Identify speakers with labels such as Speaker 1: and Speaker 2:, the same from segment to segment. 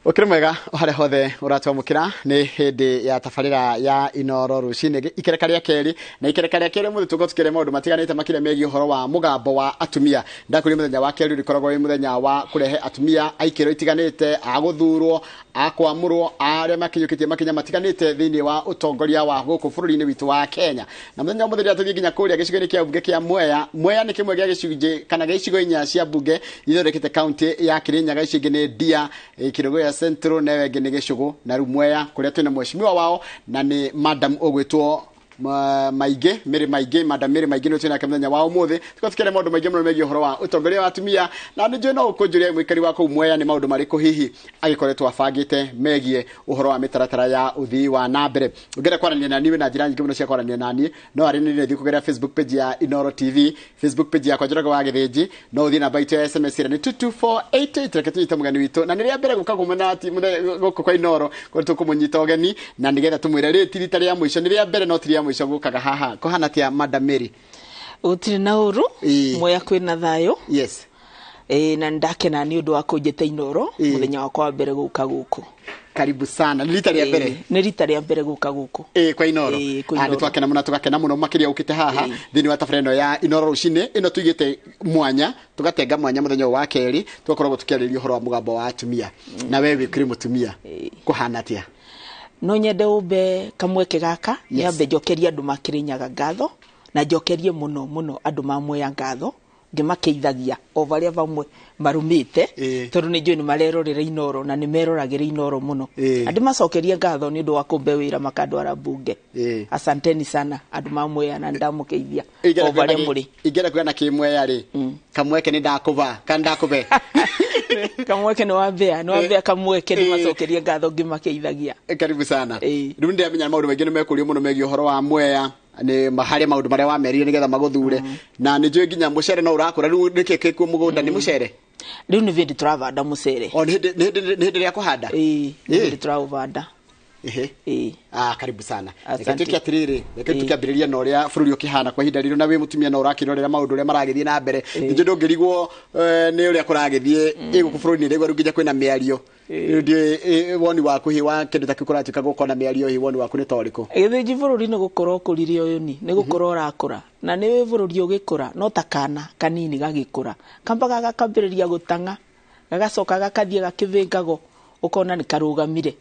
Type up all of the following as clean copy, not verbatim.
Speaker 1: Ũkĩrĩ mwega o harĩa hothe ũratwamũkĩra. Nĩ hĩndĩ ya tabarĩra ya Inoro Rũcinĩ, ikereka rĩa kerĩ, na ikereka rĩa kerĩ mũthĩ tũkorwo tũkĩaria maũndũ matiganĩte makĩria megiĩ ũhoro wa mũgambo wa atumia. Ndakwĩrire mũthenya wa kerĩ ũrĩkoragwo wĩ mũthenya wa kũrehe atumia a ikĩro itiganĩte, a gũthurwo, a kwamũrwo, arĩa makinyũkĩtie makinya matiganĩte thĩinĩ wa ũtongoria wa gũkũ bũrũri-inĩ witũ wa Kenya. Na mũthenya wa mũthĩ tũthiĩ nginya kũrĩa gĩcigo-inĩ kĩa mbunge kĩa Mwea. Mwea nĩ kĩmwe gĩa gĩcunjĩ kana gĩa icigo inya cia mbunge ithondekete kaunti ya Kirinyaga. Icio ingĩ nĩ Ndia, Kĩrũgũya Central, na ĩyo ĩngĩ nĩ Gĩcũgũ, na rĩu Mwea kũrĩa twĩna mheshimiwa wao na nĩ madam ũgwĩtwo Maingĩ Mĩrĩ Maingĩ. Madam Mĩrĩ Maingĩ nĩ twĩnake mũthenya wa ũmũthĩ, tũkorwo tũkĩaria maũndũ maingĩ mũno megiĩ ũhoro wa ũtongoria wa atumia, na nĩ njũĩ no ũkũnjũria mũikari wa kũu Mwea nĩ maũndũ marĩkũ hihi agĩkoretwo abangĩte megiĩ ũhoro wa mĩtaratara ya ũthii wa na mbere. Ũngĩenda kwaranĩria na niĩ, wĩna njĩra nyingĩ mũno cia kwaranĩria na niĩ. No aranĩrie na ithuĩ kũgerera Facebook page ya Inoro TV, Facebook page yakwa Njoroge wa Gĩthĩnji. No ũthiĩ namba itũ ya SMS ĩrĩa nĩ 22488. Reke tũnyite mũgeni witũ, na nĩ rĩa mbere gũka kumana gũkũ kwa Inoro kũrĩa tũkũmũnyita ũgeni na nĩgetha tũmwĩre rĩ ti rita rĩa mũico, nĩ rĩa mbere no ti rĩa mũico gũkaga haha. Kũhana atĩa, Madam Mary?
Speaker 2: Gũtirĩ na ũru. Mwea kwĩna thayũ. Ĩĩ, na nĩndakena nĩ ũndũ wa kũnjĩta Inoro. Mũthenya wakwa wa mbere gũka gũkũ.
Speaker 1: Karibu sana. Nĩ rita rĩa mbere?
Speaker 2: Ĩĩ, nĩ rita rĩa mbere gũka gũkũ.
Speaker 1: Ĩĩ, kwa Inoro.
Speaker 2: Ĩĩ, kwa
Speaker 1: Ah, nĩ
Speaker 2: Inoro.
Speaker 1: twakena mũno, tũgakena mũno makĩria ũkĩte haha thĩinĩ wa tabarĩra ĩno ya Inoro Rũcinĩ ĩno tũigĩte mwanya, tũgatenga mwanya mũthenya ũyũ wa kerĩ tũgakoragwo tũkĩarĩrĩria ũhoro wa mũgambo wa atumia, na we wĩ kũrĩ mũtumia, kũhana atĩa?
Speaker 2: No nyende ũmbe kamweke gaka nyambe njokerie andũ ma Kĩrĩnyaga ngatho, na njokerie mũno mũno andũ ma Mwea ngatho ngĩmakeithagia o varĩa vamwe marũmĩte, tondũ nĩ njũĩ nĩ marerorera Inoro na nĩ meroragĩra Inoro mũno. Na ndĩmacokerie ngatho nĩ ũndũ wa kũmbe wĩra makandwara mbunge. Asanteni sana andũ ma Mwea, na ndamũkeithia o varĩa mũrĩ.
Speaker 1: Ingĩenda kuga na kĩmweya rĩ, kamweke nĩ ndakũva kana ndakũve?
Speaker 2: Kamweke nĩ wambea, nĩ wambea kamweke. Ndĩmacokerie ngatho ngĩmakeithagia.
Speaker 1: Karibu sana. Rĩu ndĩramenya maũndũ maingĩ nĩ mekũrio mũno megiĩ ũhoro wa Mwea, nĩ harĩ maũndũ marĩa wamerire nĩgetha magũthure, na nĩ njũĩ nginya mũcere no ũrakũra. Rĩu nĩkĩ gĩkuo mũgũnda? Nĩ mũcere?
Speaker 2: Rĩu nĩ vĩndĩ tũravanda mũcere.
Speaker 1: O nĩ hĩndĩ rĩa kũhanda?
Speaker 2: Ĩĩ, nĩ vĩndĩ tũraũvanda. Ĩĩ.
Speaker 1: Ah, karibu sana.
Speaker 2: Asante.
Speaker 1: Reke tuĩke atĩrĩrĩ, reke tũkĩambĩrĩria na ũrĩa bũrũri ũkĩhana kwa ihinda rĩrĩ, na wĩ mũtumia na ũrakĩrorera maũndũ ũrĩa maragĩthiĩ na mbere. Ningĩ ndũngĩrigwo nĩ ũrĩa kũragĩthiĩ ĩ gũkũ bũrũri-inĩ. Rĩu nginya kwĩna mĩario. Rĩu ndiũĩ, woni waku hihi wa kĩndũ ta kĩu kũratuĩka gũkorwo na mĩario, hihi woni waku nĩ ta ũrĩkũ?
Speaker 2: Gĩthĩnji, bũrũri nĩ gũkũra ũkũrire ũyũ, ni nĩ gũkũra ũrakũra, na nĩ bũrũri ũgĩkũra no ta kana kanini gagĩkũra, kambaga gakambĩrĩria gũtang'a, gagacoka gakathiĩ gakĩvĩngago, ũkona nĩ karũgamire,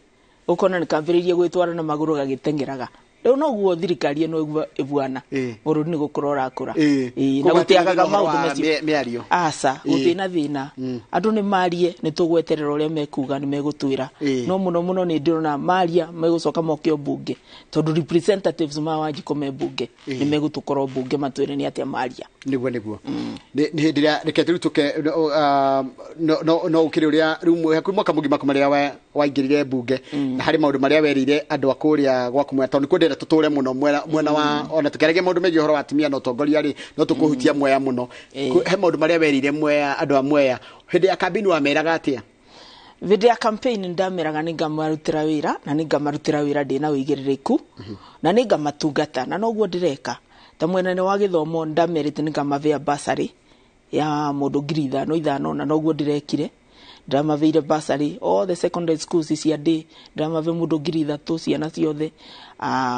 Speaker 2: ũkona nĩ kambĩrĩirie gwĩtwara na magũrũ gagĩteng'eraga. Rĩu noguo thirikari ĩno ĩbuana. Bũrũri nĩ gũkũra ũrakũra. Ĩĩ, na
Speaker 1: Koguo hatirĩ
Speaker 2: gũtiagaga
Speaker 1: thĩna ũhoro
Speaker 2: maũndũ
Speaker 1: wa
Speaker 2: macio.
Speaker 1: Mĩario.
Speaker 2: Aca, gũtirĩ na thĩna. Andũ nĩ marie, nĩ tũgweterera ũrĩa mekuga, nĩ megũtwĩra. No mũno mũno nĩ ndĩrona maria megũcoka moke o mbunge, tondũ representatives ma Wanjikũ me mbunge, nĩ megũtũkorwo mbunge matwĩre nĩ atĩa maria.
Speaker 1: Nĩguo nĩ hĩndĩ ĩrĩa reke rĩu tũke no, ah, no ũkĩrĩ ũrĩa rĩu hakuhĩ mwaka mũgima kuma rĩrĩa waingĩrire mbunge, na harĩ maũndũ marĩa werĩire andũ a kũrĩa gwaku Mwea, tondũ nĩkuo ndĩrenda tũtũre mũno mwena wa ona tũkĩaragia maũndũ megiĩ ũhoro wa atumia na ũtongoria rĩ, no tũkũhutia Mwea mũno. He maũndũ marĩa werĩire Mwea, andũ a Mwea hĩndĩ ya kambĩini, wameraga atĩa?
Speaker 2: Hĩndĩ ya campaign ndameraga nĩ ngamarutĩra wĩra, na nĩ ngamarutĩra wĩra ndĩna ũigĩrĩrĩku, na nĩ ngamatungata, na noguo ndĩreka. Ta mwena-inĩ wa gĩthomo, ndamerĩte nĩ ngamavea bursary ya mũndũ 5000 ithano, na noguo ndĩrekire. Ndĩramaveire bursary all the secondary schools cia ndĩ, ndĩramave mũndũ 3000 ciana ciothe.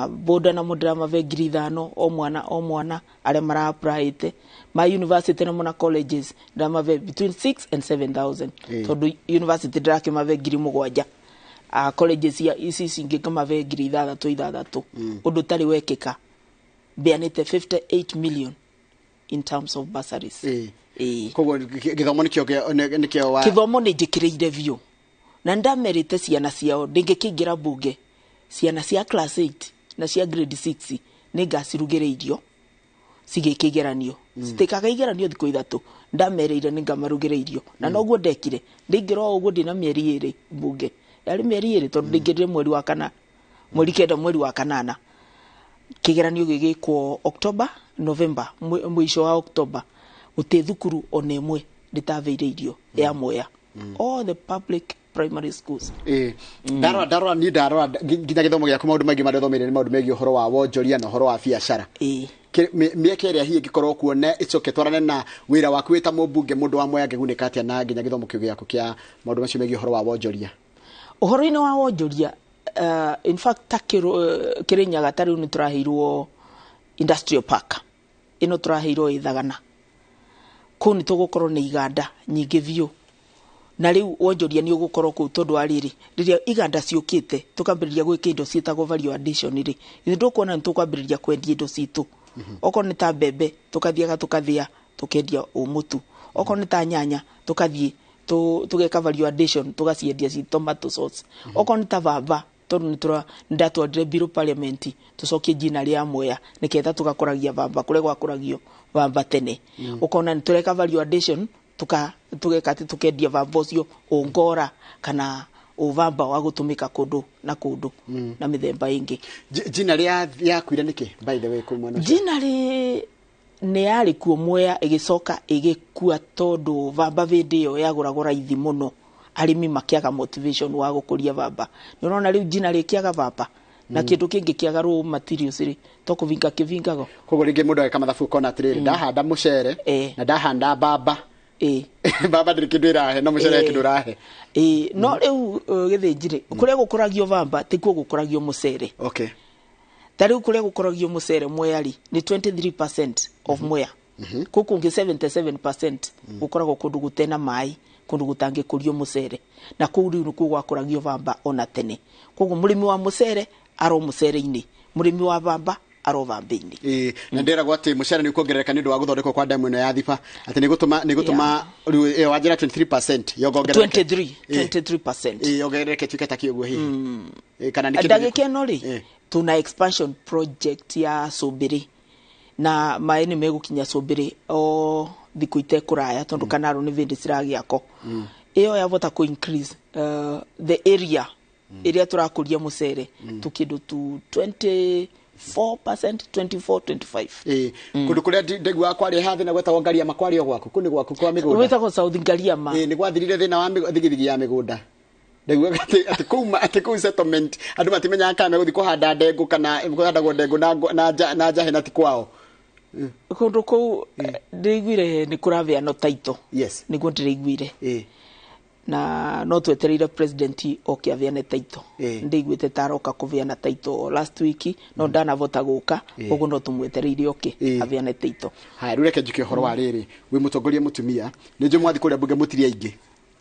Speaker 2: Boda namo ndĩramave 5000 o mwana o mwana arĩa mara applyĩte. Ma university namo na colleges ndĩramave between 6 and 7000, tondũ university ndĩrakĩmave 7000, colleges cia ici cingĩ ngamave 6000 ithathatũ. Ũndũ ũtarĩ wekĩka, mbeanĩte 58 million in terms of bursaries. Ĩĩ.
Speaker 1: Koguo gĩthomo nĩkĩo nĩkĩo wa
Speaker 2: Kĩthomo nĩ njĩkĩrĩire biũ, na ndamerĩte ciana ciao ndĩngĩkĩingĩra mbunge, ciana cia class 8 na cia grade 6 nĩ ngacirugĩra irio cigĩka igeranio, citĩkaga igeranio thikũ 3. Ndamerĩire nĩ ngamarugĩra irio, na noguo ndekire. Ndĩingĩra o ũguo, ndĩna mĩeri 2 mbunge, yarĩ mĩeri 2, tondũ ndĩingĩrire mweri wa kana, mweri 9, mweri wa kanana, kĩgeranio gĩgĩkwo October, November, mũico wa October. Gũtirĩ thukuru ona ĩmwe ndĩtabeire irio ya Mwea, all the public primary schools.
Speaker 1: Ĩĩ. Ndarora niĩ ndarora nginya gĩthomo gĩaku, maũndũ maingĩ marĩa ũthomeire nĩ maũndũ megiĩ ũhoro wa wonjoria na ũhoro wa biacara. Mĩeke ĩrĩa hihi ĩngĩkorwo kuo na ĩcoke twarane na wĩra waku wĩ ta mũmbunge, mũndũ wa Mwea angĩgunĩka atĩa na nginya gĩthomo kĩu gĩaku kĩa maũndũ macio megiĩ ũhoro wa wonjoria?
Speaker 2: Ũhoro-inĩ wa wonjoria, in fact ta Kĩrĩnyaga ta rĩu nĩ tũraheirwo industrial park ĩno tũraheirwo ĩthagana kũu nĩ tũgũkorwo na iganda nyingĩ biũ na rĩu wonjoria nĩ ũgũkorwo kũu tondũ wa rĩrĩ rĩrĩa iganda ciũkĩte tũkambĩrĩria gwĩka indo ciĩtagwo value addition rĩ ithuĩ ndũkuona nĩ tũkwambĩrĩria kwendia indo citũ. Okorwo nĩ ta mbembe tũkathiaga tũkathĩa tũkendia ũmũtu, okorwo nĩ ta nyanya tũkathiĩ tũgeka value addition tũgaciendia ci tomato sauce, okorwo nĩ ta bamba tondũ nĩ ndatwarire bill parliament tũcokie jina rĩa Mwea nĩgetha tũgakũragia bamba kũrĩa gwakũragio bamba tene. Ũkona nĩ tũreka value addition tũgeka atĩ tũkendia bamba ũcio ũngora kana ũbamba wa gũtũmĩka kũndũ na kũndũ na mĩthemba ĩngĩ.
Speaker 1: Jina rĩa yakuire nĩkĩ by the way kũu mwena ũcio?
Speaker 2: Jina rĩ nĩ yarĩ kuo Mwea ĩgĩcoka ĩgĩkua tondũ bamba hĩndĩ ĩyo yagũragwo raithi mũno arĩmi makĩaga motivation wa gũkũria bamba. Nĩ ũrona rĩu jina rĩkĩaga bamba na kĩndũ kĩngĩ kĩaga raw materials rĩ to kũvinga kĩvingago.
Speaker 1: Koguo rĩngĩ mũndũ agĩka mathabu ũkona atĩrĩrĩ ndahanda mũcere na ndahanda mbamba mbamba ndĩrĩ kĩndũ ĩrahe no mũcere kĩndũ ũrahe.
Speaker 2: No rĩu Gĩthĩnji rĩ kũrĩa gũkũragio bamba tikuo gũkũragio mũcere.
Speaker 1: Okay.
Speaker 2: Ta rĩu kũrĩa gũkũragio mũcere Mwea rĩ nĩ 23% of Mwea. Kũu kũngĩ 77% gũkoragwo kũndũ gũtena maĩ kũndũ gũtangĩkũrio mũcere na kũu rĩu nĩkuo gwakũragio bamba ona tene. Koguo mũrĩmi wa mũcere aro mũcere-inĩ, mũrĩmi wa bamba aro bamba-inĩ.
Speaker 1: Na ndĩragwo atĩ mũcere nĩ ũkuongerereka nĩ ũndũ wa gũthondekwo kwa damu ĩno ya Thiba atĩ nĩ gũtũma rĩu ĩyo wanjĩra 23% yongongerereke
Speaker 2: 23%
Speaker 1: yongerereke tuĩke ta kĩũguo hihi kana nĩ kĩndũ
Speaker 2: ndagĩka ĩno rĩ tuna expansion project ya Cũmbĩrĩ na maĩ nĩ megũkinya Cũmbĩrĩ o thikũ itekũraya tondũ kanaro nĩ vĩndĩ ciragĩakwo. Ĩyo yavota kũ increase the area ĩrĩa tũrakũria mũcere tũkĩndũ tu 24%, 24 25.
Speaker 1: Kũndũ kũrĩa ndaiguaga kwarĩ ha thĩna gwetagwo Ngariama kwarĩ o gwaku kũu nĩ gwaku kwa mĩgũnda
Speaker 2: gwĩtagwo South Ngariama.
Speaker 1: Nĩ gwathirire thĩna wa thigithigi ya mĩgũnda ndaiguaga atĩ kũu settlement andũ matimenyaga kana megũthiĩ kũhanda ndengũ kana kũhandagwo ndengũ na njahe na ti kwao.
Speaker 2: Kũndũ kũu ndĩiguire nĩ kũrabeanwo title.
Speaker 1: Yes.
Speaker 2: Nĩguo ndĩraiguire. Na no twetereire president oke abeane title. Ndĩiguĩte ta aroka kũbeana title last week no ndanavota gũka ũguo no tũmwetereire oke abeane title.
Speaker 1: Haya rĩu reke njuke ũhoro wa rĩrĩ wĩ mũtongoria mũtumia nĩ njũĩ mwathi kũrĩa mbunge mũtirĩ aingĩ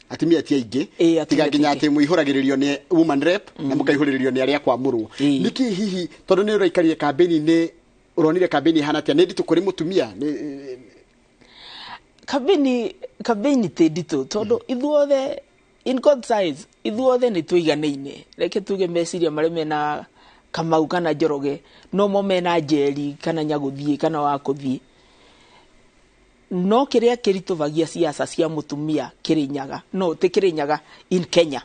Speaker 1: atumia ti aingĩ tiga nginya atĩ mũihũragĩrĩrio nĩ woman rep na mũkaihũrĩrĩrio nĩ arĩa kwamũrwo. Nĩkĩ hihi tondũ nĩ ũraikarire kambĩni-inĩ ũronire kambĩni ihana atĩa nĩ nditũ kũrĩ mũtumia?
Speaker 2: Kambĩni ti nditũ tondũ ithuothe in God's eyes ithuothe nĩ tũiganaine. Reke tuge meciria marĩa mena Kamau kana Njoroge no mo mena Njeri kana Nyagũthiĩ kana Wakũthiĩ. No kĩrĩa kĩritũvagia siasa cia mũtumia Kĩrĩnyaga no ti Kĩrĩnyaga in Kenya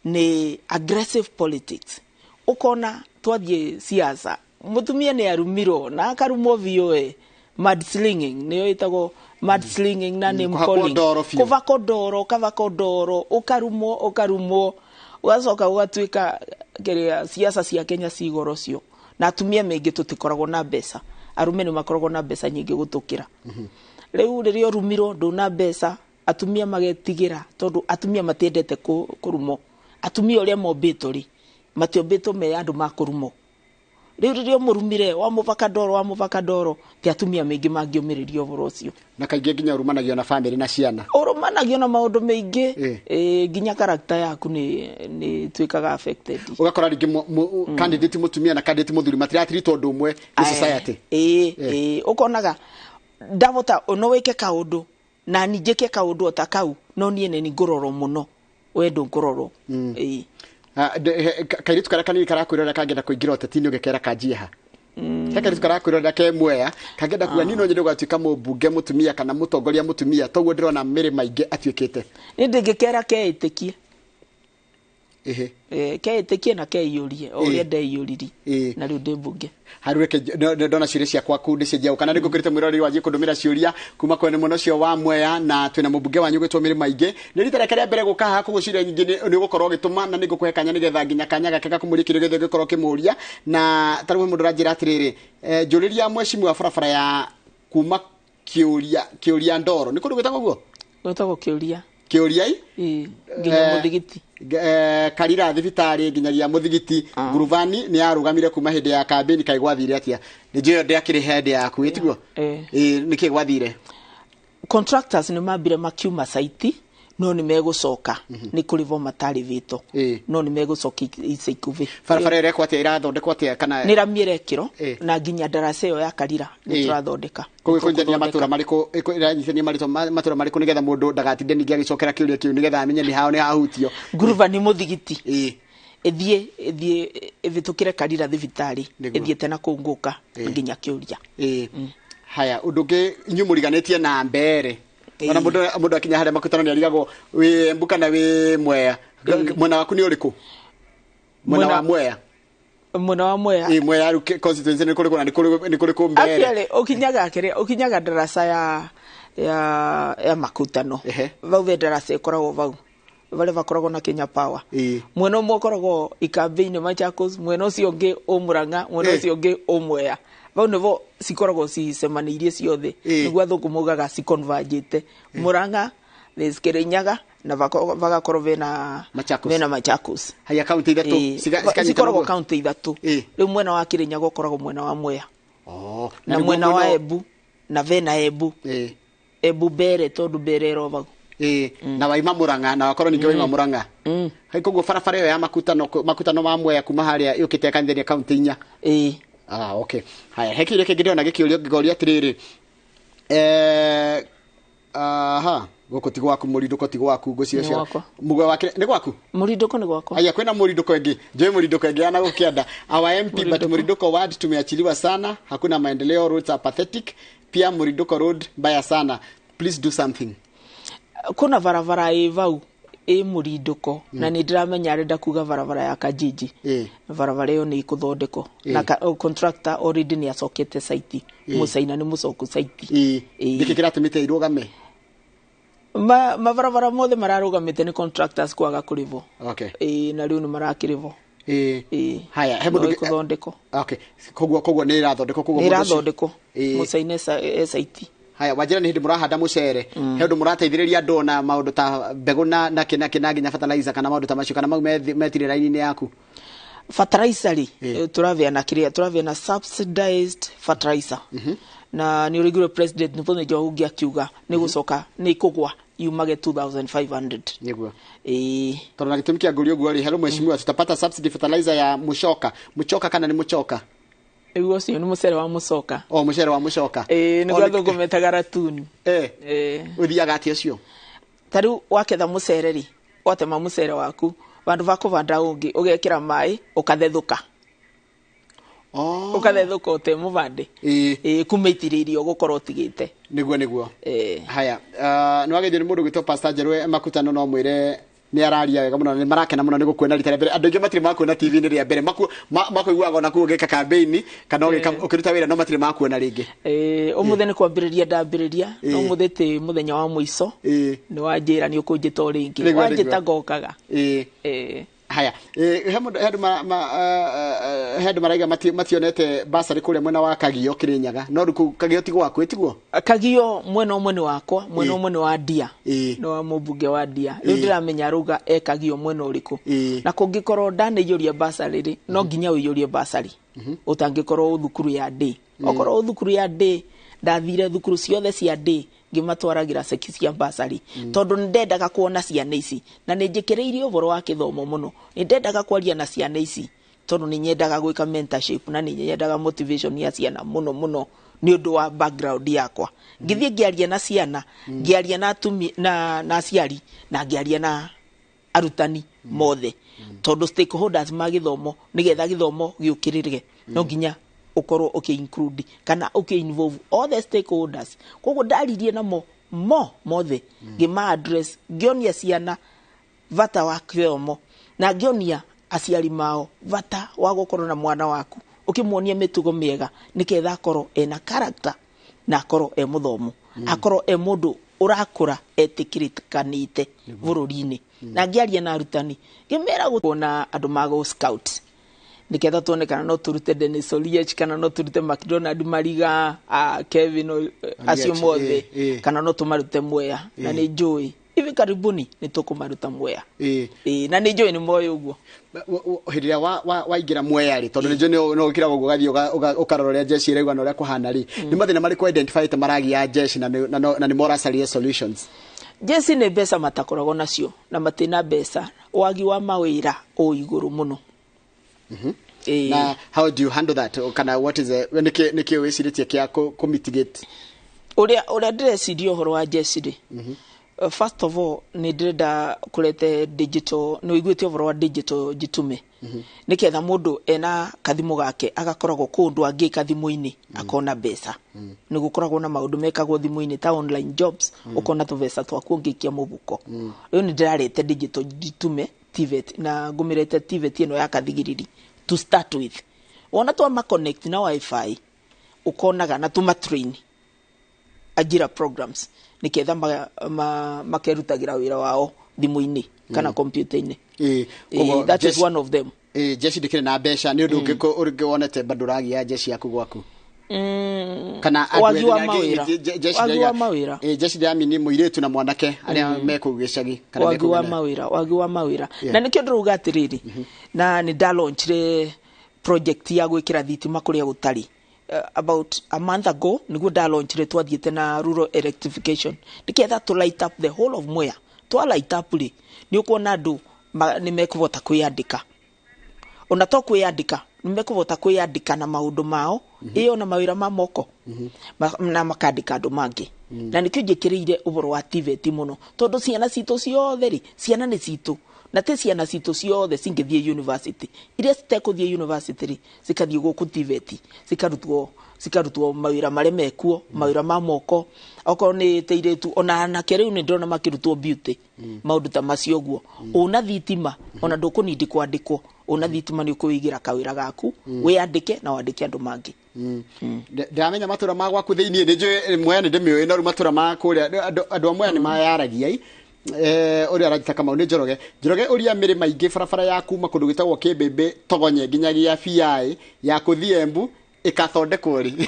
Speaker 2: nĩ aggressive politics. Ũkona twathiĩ siasa mũtumia nĩ arumirwo na akarumwo biũ mudslinging nĩyo ĩtagwo mudslinging na name calling kũbakwo ndoro ũkabakwo ndoro ũkarumwo ũgacoka ũgatuĩka kĩrĩa siasa cia Kenya ci goro cio na atumia maingĩ tũtikoragwo na mbeca arũme nĩ makoragwo na mbeca nyingĩ gũtũkĩra. Rĩu rĩrĩa ũrumirwo ndũna mbeca atumia magetigĩra tondũ atumia matiendete kũrumwo. Atumia ũrĩa mombĩtwo rĩ matiombĩtwo me andũ ma kũrumwo. Rĩu rĩrĩa ũmũrumire wamũbaka ndoro ti atumia maingĩ mangĩũmĩrĩria ũhoro ũcio.
Speaker 1: Na kaingĩ nginya ũrumanagio na bamĩrĩ na ciana.
Speaker 2: Ũrumanagio na maũndũ maingĩ nginya character yaku nĩ ĩtuĩkaga affected.
Speaker 1: Ũgakora rĩngĩ candidate mũtumia na candidate mũthuri matiratirĩtwo ũndũ ũmwe nĩ society.
Speaker 2: Ũkonaga ndavota no wĩke kaũndũ na niĩ njĩke kaũndũ o ta kau no niĩ nĩ ngũrorwo mũno we ndũngũrorwo.
Speaker 1: Kairĩtu karĩa kanini karakwĩrorera kangĩenda kũingĩra ũteti-inĩ ũgĩkera kanjie ha? He kairĩtu karakwĩrorera ke Mwea kangĩenda kuga niĩ no nyende gũgatuĩka mũmbunge mũtumia kana mũtongoria mũtumia toguo ndĩrona mĩrĩ maingĩ atuĩkĩte.
Speaker 2: Niĩ ndĩngĩkera keĩtĩkie. Keĩtĩkie na keiyũrie o ũrĩa ndeiyũririe na rĩu ndĩ mbunge.
Speaker 1: Harĩ reke ndona ciũria ciakwa kuu ndĩcenjia kana nĩngũkĩrĩte mwĩroreri wanjie kũndũmĩra ciũria kuma kwene mwena ũcio wa Mwea na twĩna mũmbunge wanyu gwĩtwo Mĩrĩ Maingĩ. Nĩ rita rĩake rĩa mbere gũka haha koguo ciũria nyingĩ nĩ ũgũkorwo ũgĩtũma na nĩngũkũhe kanya nĩgetha nginya kanya gake gakũmũria kĩrĩa gĩothe ũngĩkorwo ũkĩmũria. Na ta rĩu mũndũ ũranjĩra atĩrĩrĩ njũrĩria mheshimiwa barabara ya kuma kĩũria ndoro nĩ kũndũ gwĩtagwo guo?
Speaker 2: Gwĩtagwo kĩũria.
Speaker 1: Kĩũria i?
Speaker 2: Nginya mũthigiti.
Speaker 1: Karira thibitarĩ nginyagia Muthigiti ngurubani nĩ yarũgamire kuma hĩndĩ ya kambĩni. Kaĩ gwathire atĩa? Nĩ njũĩ ndĩakĩrĩ hĩndĩ yaku, ĩtiguo? Nĩkĩ gwathire?
Speaker 2: Contractors nĩ mambire makiuma site, no nĩ megũcoka, nĩ kũrĩhwo matarĩvĩtwo. No nĩ megũcoka ica ikuhĩ.
Speaker 1: Barabara ĩyo ĩrekwo atĩa? Ĩrathondekwo atĩa kana?
Speaker 2: Nĩ rami ĩrekĩrwo. Na nginya ndaraca ĩyo ya Karira nĩ tũrathondeka.
Speaker 1: Koguo
Speaker 2: Nĩ
Speaker 1: ĩkũnyitithania
Speaker 2: tũgũthondeka.
Speaker 1: Matũra marĩkũ? Ĩranyitithania matũra marĩkũ, nĩgetha mũndũ ndagatinde ningĩ agĩcokera kĩũria kĩu, nĩgetha amenye nĩ hao nĩ hahutio?
Speaker 2: Ngurubani Muthigiti, ĩthiĩ ĩvĩtũkĩre Karira thibitarĩ. Ĩthiĩte na kũu ngũka nginya Kĩũria.
Speaker 1: Haya, ũndũ ũngĩ, inyuĩ mũriganĩtie na Mbere. Ona mũndũ akinya harĩa makutano nĩ arigagwo wĩ Embu kana wĩ Mwea. Mwena waku nĩ ũrĩkũ? Mwena wa Mwea.
Speaker 2: Mwena wa Mwea.
Speaker 1: Ĩ, Mwea rĩu constituency nĩ kũrĩkũ na nĩ kũrĩkũ Mbere?
Speaker 2: Actually ũkinyaga kĩrĩa, ũkinyaga ndaraca ya makutano. Vau ve ndaraca ĩkoragwo vau varĩa vakoragwo na Kenya Power. Mwena ũmwe ũkoragwo Ikambĩ-inĩ Machakos, mwena ũcio ũngĩ ũ Murang'a, mwena ũcio ũngĩ ũ Mwea. Vau nĩvo cikoragwo cicemanĩirie ciothe. Nĩguo athũngũ maugaga ciconvergĩte. Murang'a, there's Kirinyaga na vagakorwo vena
Speaker 1: Machakos.
Speaker 2: Vena Machakos.
Speaker 1: Haya, kaunti ithatũ cikanyitana
Speaker 2: cikoragwo
Speaker 1: ũguo?
Speaker 2: kaunti ithatũ. Rĩu mwena wa Kirinyaga ũkoragwo mwena wa Mwea.
Speaker 1: Oh,
Speaker 2: na
Speaker 1: nĩguo
Speaker 2: mwena wa Embu na vena Embu. Embu Mbere, tondũ Mbere ĩro vau.
Speaker 1: Na waima Murang'a na wakorwo ningĩ waima Murang'a. Hai, koguo barabara ĩyo ya makutano ma Mwea kuma harĩa yũkĩte ĩkanyithania kaunti inya.
Speaker 2: Ĩ.
Speaker 1: Ah, okay. Haya, he kĩũria kĩngĩ ndĩrona gĩkĩũrio ngĩkoria atĩrĩrĩ. Aha, gũkũ ti gwaku, mũrindũko ti gwaku, ngũciria
Speaker 2: Nĩ
Speaker 1: cia
Speaker 2: gwakwa.
Speaker 1: Mũgwe wake nĩ gwaku?
Speaker 2: Mũrindũko nĩ gwakwa.
Speaker 1: Aya, kwĩna mũrindũko ĩngĩ. Njũĩ mũrindũko ĩngĩ yana gũkĩanda. Our MP, but Mũrindũko ward tumeachiliwa sana, hakuna maendeleo, roads are pathetic. Pia Mũrindũko road mbaya sana. Please do something.
Speaker 2: Kuna barabara ĩ vau ĩ Mũrindũko na nĩ ndĩramenya arenda kuga barabara ya Kajiji. Barabara ĩyo nĩ ĩkũthondekwo na contractor already nĩ acokete site. Mũcaina nĩ mũcoku site.
Speaker 1: Nĩkĩ kĩratũmĩte irũgame?
Speaker 2: Mabarabara mothe mararũgamĩte nĩ contractors kwaga kũrĩhwo. Ĩ, na rĩu nĩ marakĩrĩhwo. Ĩ.
Speaker 1: Haya, he
Speaker 2: No
Speaker 1: mũndũ
Speaker 2: ĩkũthondekwo.
Speaker 1: Okay. Koguo nĩ ĩrathondekwo, koguo
Speaker 2: Nĩ
Speaker 1: mũndũ ũcio-
Speaker 2: ĩrathondekwo. Mũcaina e site.
Speaker 1: Haya, wanjĩra nĩ hĩndĩ mũrahanda mũcere. He ũndũ mũrateithĩrĩria andũ na maũndũ ta mbegũ na kĩ na kĩ na nginya fertilizer kana maũndũ ta macio, kana mau metire raini-inĩ yaku?
Speaker 2: Fertilizer rĩ, tũrabeana kĩrĩa, tũrabeana subsidized fertilizer, na nĩ ũrĩguire president nĩ mũthenya ũngĩ akiuga nĩ gũcoka nĩ kũgwa yumage 2500.
Speaker 1: Nĩguo.
Speaker 2: Ĩ.
Speaker 1: Tondũ na gĩtũmi kĩa ngũria ũguo rĩ, hello mheshimiwa, tutapata subsidy fertilizer ya mũcoka? Mũcoka kana nĩ mũcoka?
Speaker 2: Rĩu ũcio nĩ mũcere wa mũcoka.
Speaker 1: O mũcere wa mũcoka.
Speaker 2: Ĩ, nĩguo
Speaker 1: O,
Speaker 2: athũngũ metaga ratuni.
Speaker 1: Ũthiaga atĩa ũcio?
Speaker 2: Ta rĩu waketha mũcere rĩ, watema mũcere waku, vandũ va kũbanda ũngĩ ũgekĩra maĩ ũkathethũka.
Speaker 1: Oh.
Speaker 2: Ũkathethũka ũte mũbande. Ĩ, kuma itirĩ irio ũgũkorwo ũtigĩte.
Speaker 1: Nĩguo. Haya, nĩ wageithio nĩ mũndũ gwĩtwo Pastor Njerwe Makutano, no mwĩre nĩ araria wega mũno, nĩ marakena mũno nĩ gũkuona rita rĩa mbere. Andũ aingĩ matirĩ makuona TV-inĩ rĩa mbere. Makũiguaga ona kuo ũgĩka campaign kana ũkĩruta wĩra, no matirĩ makuona rĩngĩ.
Speaker 2: Ũmũthĩ nĩ kwambĩrĩria ndambĩrĩria, no ũmũthĩ ti mũthenya wa mũico. Nĩ wanjĩra nĩ ũkũnjĩta o rĩngĩ. Wanjĩta ngokaga.
Speaker 1: Haya, he andũ he andũ maraiga mationete basarĩ kũrĩa mwena wa Kagio Kirinyaga, no rĩu kũu Kagio ti gwaku, ĩtiguo?
Speaker 2: Kagio mwena ũmwe nĩ wakwa, mwena ũmwe nĩ wa Ndia. Nĩ wa mũmbunge wa Ndia. Rĩu ndĩramenya rauga e Kagio mwena ũrĩkũ. Na kũngĩkorwo ndanĩiyũria basarĩ rĩ, no nginya ũiyũrie basarĩ. Ũtangĩkorwo thukuru ya ndĩ. Okorwo thukuru ya ndĩ, ndathire thukuru ciothe cia ndĩ ngĩmatwaragĩra ceki cia basarĩ, tondũ nĩ ndendaga kuona ciana ici na nĩ njĩkĩrĩirie ũhoro wa kĩthomo mũno. Nĩ ndendaga kwaria na ciana ici tondũ nĩ nyendaga gwĩka mentorship na nĩ nyendaga motivation ya ciana mũno mũno nĩ ũndũ wa background yakwa. Ngĩthiĩ ngĩaria na ciana, ngĩaria na atumi, na aciari na ngĩaria na arutani mothe, tondũ stakeholders ma gĩthomo, nĩgetha gĩthomo gĩũkĩrĩre no nginya ũkorwo ũkĩ include kana ũkĩ involve all the stakeholders. Koguo ndaririe namo mo mothe, ngĩma address, ngĩonia ciana bata wa gĩthomo na ngĩonia aciari mao bata wa gũkorwo na mwana waku ũkĩmuonia mĩtugo mĩega, nĩgetha akorwo ena character na akorwo e mũthomu, akorwo e mũndũ ũrakũra etĩkĩrĩkanĩte bũrũri-inĩ. Na ngĩaria na arutani ngĩmera kuona andũ magũ scout niketha tuone kana no turute Dennis Oliech kana no turute McDonald Mariga, Kevin acio mothe, kana no tumarute Mwea, na nĩ njũĩ Hivi karibuni nĩ tũkũmaruta Mwea. Ĩĩ, na nĩ njũĩ nĩ moĩ ũguo.
Speaker 1: Hĩndĩ ĩrĩa waingĩra Mwea rĩ, tondũ nĩ njũĩ no ũkĩra ũguo ũgathiĩ ũkarora ũrĩa jeshi ĩraigua na ũrĩa kũhana rĩ, nĩ mathĩna marĩkũ identify maragia jeshi na nĩ moracaria solutions?
Speaker 2: Jeshi nĩ mbeca matakoragwo nacio na matina mbeca, wagi wa mawĩra o igũrũ mũno.
Speaker 1: Na how do you handle that? Kana what is the nĩkĩ wĩcirĩtie kĩa kũ mitigate?
Speaker 2: Ũrĩa ndĩreciria ũhoro wa jeshi rĩ, first of all nĩ ndĩrenda kũrete digital, nĩ ũiguĩte ũhoro wa digital jitume, nĩketha mũndũ ena kathimũ gake agakoragwo kũndũ angĩka thimũ-inĩ akona mbeca. Nĩ gũkoragwo na maũndũ mekagwo thimũ-inĩ ta online jobs, ũkona tũbeca twaku ũngĩikia mũbuko. Rĩu nĩ ndĩrarete digital jitume TVET na ngũmĩrete TVET ĩno ya Kathigiriri to start with. Wona twama connect na wifi ũkonaga na tũma train ajira programs niketha makerutagira wira wao thimũ-inĩ kana computer-inĩ. That is one of them.
Speaker 1: Jeshi ndĩkĩrĩ na mbeca nĩ ũndũ ũngĩ wonete bado ũragia jeshi yaku gwaku? Kana
Speaker 2: wagi wa mawĩra. Wagi wa mawĩra.
Speaker 1: Jeshi ndĩramini mũirĩtu na mwanake arĩa me kũu gĩcagi kana
Speaker 2: wagi wa mawĩra, wagi wa mawĩra. Na nĩkĩo ndĩrauga atĩrĩrĩ, na nĩ ndalaunchire project ya gwĩkĩra thitima kũrĩa gũtarĩ. About a month ago niguo ndalaunchire, twathiĩte na rural electrification nĩketha to light up the whole of Mwea. Twa light up rĩ, nĩ ũkuona andũ nĩ mekũhota kwĩyandĩka, ona to kwĩyandĩka, nĩ mekũhota kwĩyandĩka na maũndũ mao, ĩyo na mawĩra ma moko, na makandĩka andũ mangĩ. Na nĩkĩo njĩkĩrĩire ũhoro wa TVET mũno, tondũ ciana citũ ciothe rĩ, ciana nĩ citũ, na ti ciana citũ ciothe cingĩthiĩ university. Iria citekũthiĩ university rĩ, cikathiĩ gũkũ TVET, cikarutwo mawĩra marĩa mekuo, mawĩra ma moko, okorwo nĩ teirĩtu, ona anake rĩu nĩ ndĩrona makĩrutwo beauty, maũndũ ta macio ũguo. Ũna thitima, ona ndũkũnindi kwandĩkwo, ũna thitima nĩ ũkwĩigĩra kawĩra gaku, wĩyandĩke na wandĩke andũ mangĩ.
Speaker 1: Ndĩramenya matũra ma gwaku thĩiniĩ, nĩ njũĩ Mwea nĩ ndĩmĩũĩ, no rĩu matũra ma kũrĩa andũ a Mwea nĩ mayaragia i. Ũrĩa aranjĩta Kamau nĩ Njoroge. Njoroge ũria mĩrĩma ingĩ barabara ya kuma kũndũ gwĩtagwo Kĩmbĩmbĩ Togonye nginyagia BI ya kũthiĩ Embu ĩkathondekwo rĩ?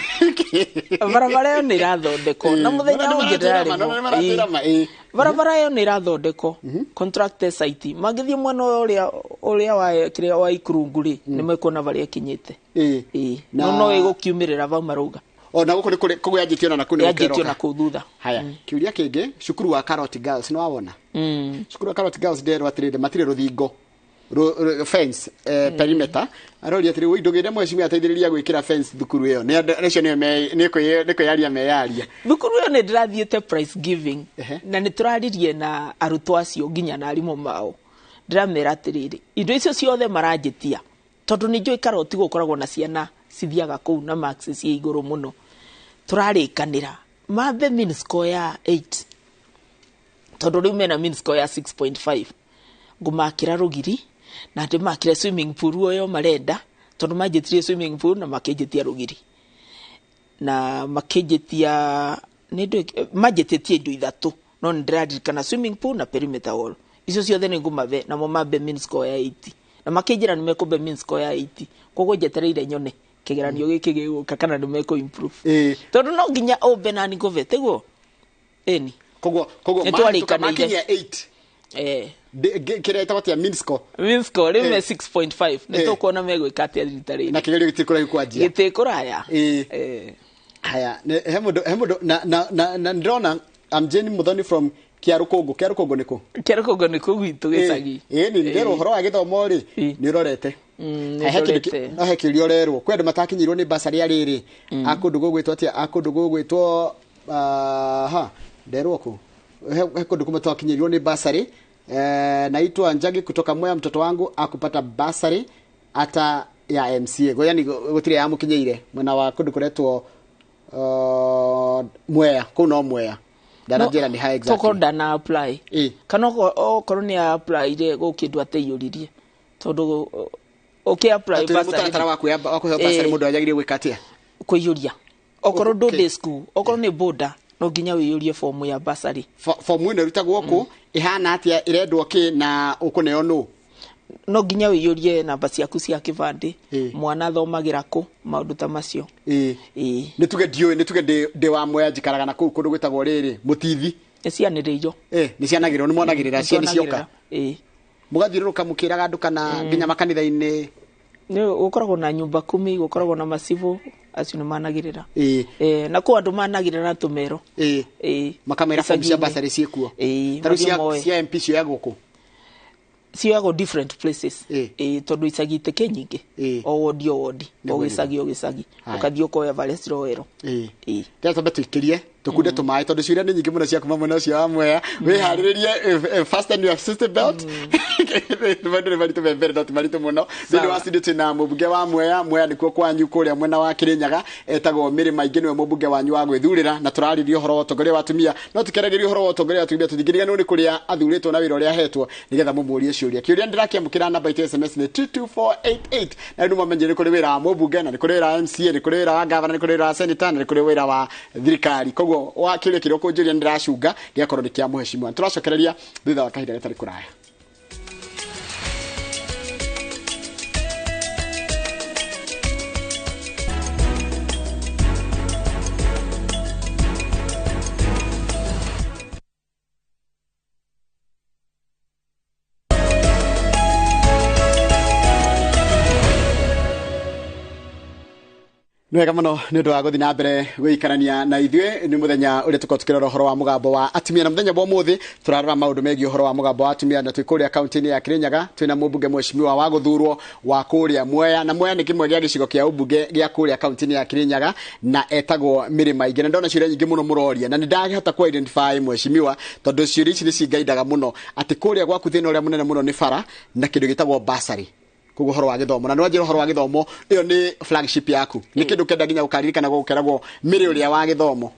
Speaker 2: Barabara ĩyo nĩ ĩrathondekwo na mũthenya ũngĩ ndĩrarĩ barabara ĩyo nĩ ĩrathondekwo, contracted site mangĩthiĩ mwena ũrĩa wa kĩrĩa wa Ikurungu rĩ, nĩ mekuona barĩa ĩkinyĩte. No ĩgũkiumĩrĩra vau marauga.
Speaker 1: Ona gũkũ nĩ kũrĩ kũu yanjĩtio na kũu nĩ
Speaker 2: yanjĩtio na kũu thutha.
Speaker 1: Haya, kĩũria kĩngĩ, cukuru wa Carrot Girls nĩ wawona? Cukuru wa Carrot Girls nderwo atĩrĩrĩ, matirĩ rũthingo fence perimeter. Aroria atĩrĩ, woi ndũgĩre mheshimiwa ateithĩrĩria gwĩkĩra fence thukuru ĩyo. Nĩ acio nĩo nĩ kwĩyaria meyaria.
Speaker 2: Thukuru ĩyo nĩ ndĩrathiĩte price giving na nĩ tũraririe na arutwo acio nginya na arimũ mao. Ndĩramera atĩrĩrĩ, indo icio ciothe maranjĩtia tondũ nĩ njũĩ Karoti gũkoragwo na ciana cithiaga kũu na marks ciĩ igũrũ mũno. Tũrarĩkanĩra mambe mean score ya 8 tondũ rĩu mena mean score ya 6.5. Ngũmakĩra rũgiri na ndĩmakĩre swimming pool ũyũ marenda, tondũ manjĩtirie swimming pool na makĩnjĩtia rũgiri na makĩnjĩtia manjĩtĩtie indo ithatũ, no nĩ ndĩraririkana swimming pool na perimeter wall. Icio ciothe nĩ ngũmabe namo mambe mean score ya 8 na makĩnjĩra nĩ mekũmbe mean score ya 8. Koguo njetereire nyone kĩgeranio gĩkĩ gĩgũka kana nĩ mekũ improve, tondũ no nginya ũmbe na nĩ ngũbe tiguo ĩni.
Speaker 1: Koguo makinyia 8 kĩrĩa ĩtagwo atĩa mean score?
Speaker 2: Mean score rĩu me 6.5. Nĩ tũkuona megwĩka atĩa rita rĩrĩ
Speaker 1: na kĩgerio gĩtirĩ kũraihu kwanjia,
Speaker 2: gĩtirĩ kũraya.
Speaker 1: Haya, he mũndũ na ndĩrona I'm Jane Muthoni from Kĩarũkũngũ. Kĩarũkũngũ nĩ kũ?
Speaker 2: Kĩarũkũngũ nĩ kũ gwitũ gĩcagi.
Speaker 1: Nĩ ndĩrerwo ũhoro wa gĩthomo rĩ, nĩ ũrorete. No he kĩũria ũrerwo kwĩ andũ matakinyĩirwo nĩ basarĩ ya rĩrĩ a kũndũ gũgwĩtwo atĩa, a kũndũ gũgwĩtwo ha nderwo kũ, he kũndũ kũmwe twakinyĩirwo nĩ basarĩ. Naitwa Njagi kutoka Mwea, mtoto wangu akupata basarĩ ata ya MCA. Goya ni gũtirĩ yamũkinyĩire mwena wa kũndũ kũretwo Mwea, kũu no Mwea. Ndananjĩra nĩ ha exactly.
Speaker 2: Toko ndana apply. Kana okorwo nĩ apply rĩ gũkĩndũ ateiyũririe tondũ ũkĩ apply
Speaker 1: bursary mũtaratara wa kũheo bursary mũndũ agĩrĩire gwĩka atĩa?
Speaker 2: Kũiyũria. Okorwo ndũ school, okorwo nĩ boarder, no nginya wĩiyũrie fomu ya bursary.
Speaker 1: Fomu ĩno ĩrutagwo kũ, ĩhana atĩa, ĩrendwo kĩ na ũkũneo nũ?
Speaker 2: No nginya wĩiyũrie namba ciaku cia kĩbandĩ, mwana athomagĩra kũ, maũndũ ta macio.
Speaker 1: Nĩ tuge ndiũĩ, nĩ tuge ndĩ wa Mwea, njikaraga na kũu kũndũ gwĩtagwo rĩrĩ Mũtithi.
Speaker 2: Nĩ cianĩrĩirwo.
Speaker 1: Nĩ cianagĩrĩrwo, nĩ mwanagĩrĩra ciana cioka.
Speaker 2: Ĩĩ.
Speaker 1: Mũgathiũrũrũka mũkĩraga andũ kana nginya makanitha-inĩ?
Speaker 2: Nĩ gũkoragwo na nyumba kumi, gũkoragwo na macibũ, acio nĩ managĩrĩra.
Speaker 1: Ĩĩ.
Speaker 2: Na kũ andũ managĩrĩra na tũmero.
Speaker 1: Ĩĩ.
Speaker 2: Ĩĩ.
Speaker 1: Makamera fomu cia
Speaker 2: Icagi-inĩ.
Speaker 1: basarĩ ciĩkuo.
Speaker 2: Ĩĩ,
Speaker 1: Ta rĩu
Speaker 2: mathiĩ moe.
Speaker 1: cia MP cioyagwo kũ?
Speaker 2: Cioyagwo different places.
Speaker 1: Ĩĩ.
Speaker 2: Ĩĩ, tondũ icagi itĩkĩ nyingĩ.
Speaker 1: Ĩĩ.
Speaker 2: O wodi o wodi, o
Speaker 1: Nĩguo,
Speaker 2: gĩcagi o gĩcagi.
Speaker 1: Haya.
Speaker 2: Ũkathiĩ ũkoya barĩa ciroerwo.
Speaker 1: Ĩĩ.
Speaker 2: Ĩĩ.
Speaker 1: Rĩrĩa twambe tũikĩrie tũkunde tũmaĩ tondũ ciũria nĩ nyingĩ mũno cia kuma mwena ũcio wa Mwea. Wĩharĩrĩrie, fasten your seat belt. Maũndũ nĩ maritũ me mbere no ti maritũ mũno. Thĩinĩ wa studio twĩna mũmbunge wa Mwea. Mwea nĩkuo kwanyu kũrĩa mwena wa Kĩrĩnyaga, etagwo Mĩrĩ Maingĩ, nĩwe mũmbunge wanyu wa gwĩthurĩra, na tũrarĩria ũhoro wa ũtongoria wa atumia. No tũkĩaragĩria ũhoro wa ũtongoria wa atumia tũtingĩriganĩrwo nĩ kũrĩa athurĩtwo na wĩra ũrĩa ahetwo, nĩgetha mũmũrie ciũria. Kĩũria ndĩrakĩamũkĩra namba itũ ya SMS nĩ 22488, na rĩu nĩmwamenye nĩ kũrĩ wĩra wa mũmbunge, na nĩ kũrĩ wĩra wa MCA, nĩ kũrĩ wĩra wa gavana, nĩ kũrĩ wĩra wa senator, na nĩ kũrĩ wĩra wa thirikari. Koguo wa kĩũria kĩrĩa ũkũnjũria nĩ ndĩracunga gĩgakorwo nĩ kĩa mũhecimiwa. Tũracokereria thutha wa kahinda gatarĩ kũraya. Nĩ wega mũno nĩ ũndũ wa gũthiĩ na mbere gũikarania na ithuĩ. Nĩ mũthenya ũrĩa tũkorwo tũkĩrora ũhoro wa mũgambo wa atumia, na mũthenya wa ũmũthĩ tũrarora maũndũ megiĩ ũhoro wa mũgambo wa atumia, na twĩ kũrĩa kaunti-inĩ ya Kĩrĩnyaga. Twĩna mũmbunge mheshimiwa wa gũthurwo wa kũrĩa Mwea, na Mwea nĩ kĩmwe gĩa gĩcigo kĩa ũmbunge gĩa kũrĩa kaunti-inĩ ya Kĩrĩnyaga, na etagwo Mĩrĩ Maingĩ. Na ndona ciũria nyingĩ mũno mũroria, na nĩ ndahota ku identify mheshimiwa tondũ ciũria ici nĩ cingaindaga mũno, atĩ kũrĩa gwaku thĩna ũrĩa mũnene mũno nĩ bara na kĩndũ gĩtagwo bursary. Koguo ũhoro wa gĩthomo, na nĩwanjĩra ũhoro wa gĩthomo ĩyo nĩ flagship yaku, nĩ kĩndũ kenda nginya ũkaririkana gũkeragwo Mĩrĩ ũrĩa wa gĩthomo.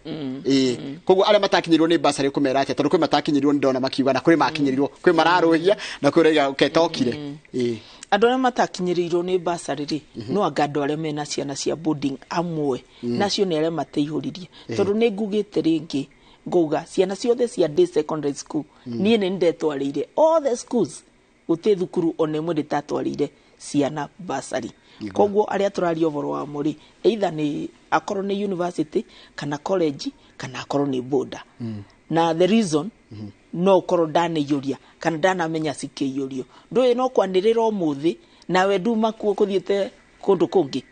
Speaker 1: Ĩĩ, koguo arĩa matakinyĩirwo nĩ bursary ũkũmera atĩa? Tondũ kwĩ matakinyĩirwo nĩ ndona makiuga, na kwĩ makinyĩrirwo, kwĩ mararũhia, na kwĩ ũraiga ketokire. Ĩĩ.
Speaker 2: Andũ arĩa matakinyĩrĩirwo nĩ bursary rĩ, no anga andũ arĩa mena ciana cia boarding amwe, nacio nĩ arĩa mateihũririe, tondũ nĩ ngugĩte rĩngĩ ngauga ciana ciothe cia day secondary school niĩ nĩ ndetwarĩire all the schools, gũtirĩ thukuru ona ĩmwe ndĩtatwarĩire ciana bursary. Koguo arĩa tũraria ũhoro wamo rĩ, either nĩ akorwo nĩ university kana college kana akorwo nĩ boarder. Na the reason no ũkorwo ndanĩiyũria kana ndanamenya cikĩiyũrio, ndũĩ no kwanĩrĩra ũmũthĩ nawe nduma kuo kũthiĩte kũndũ kũngĩ,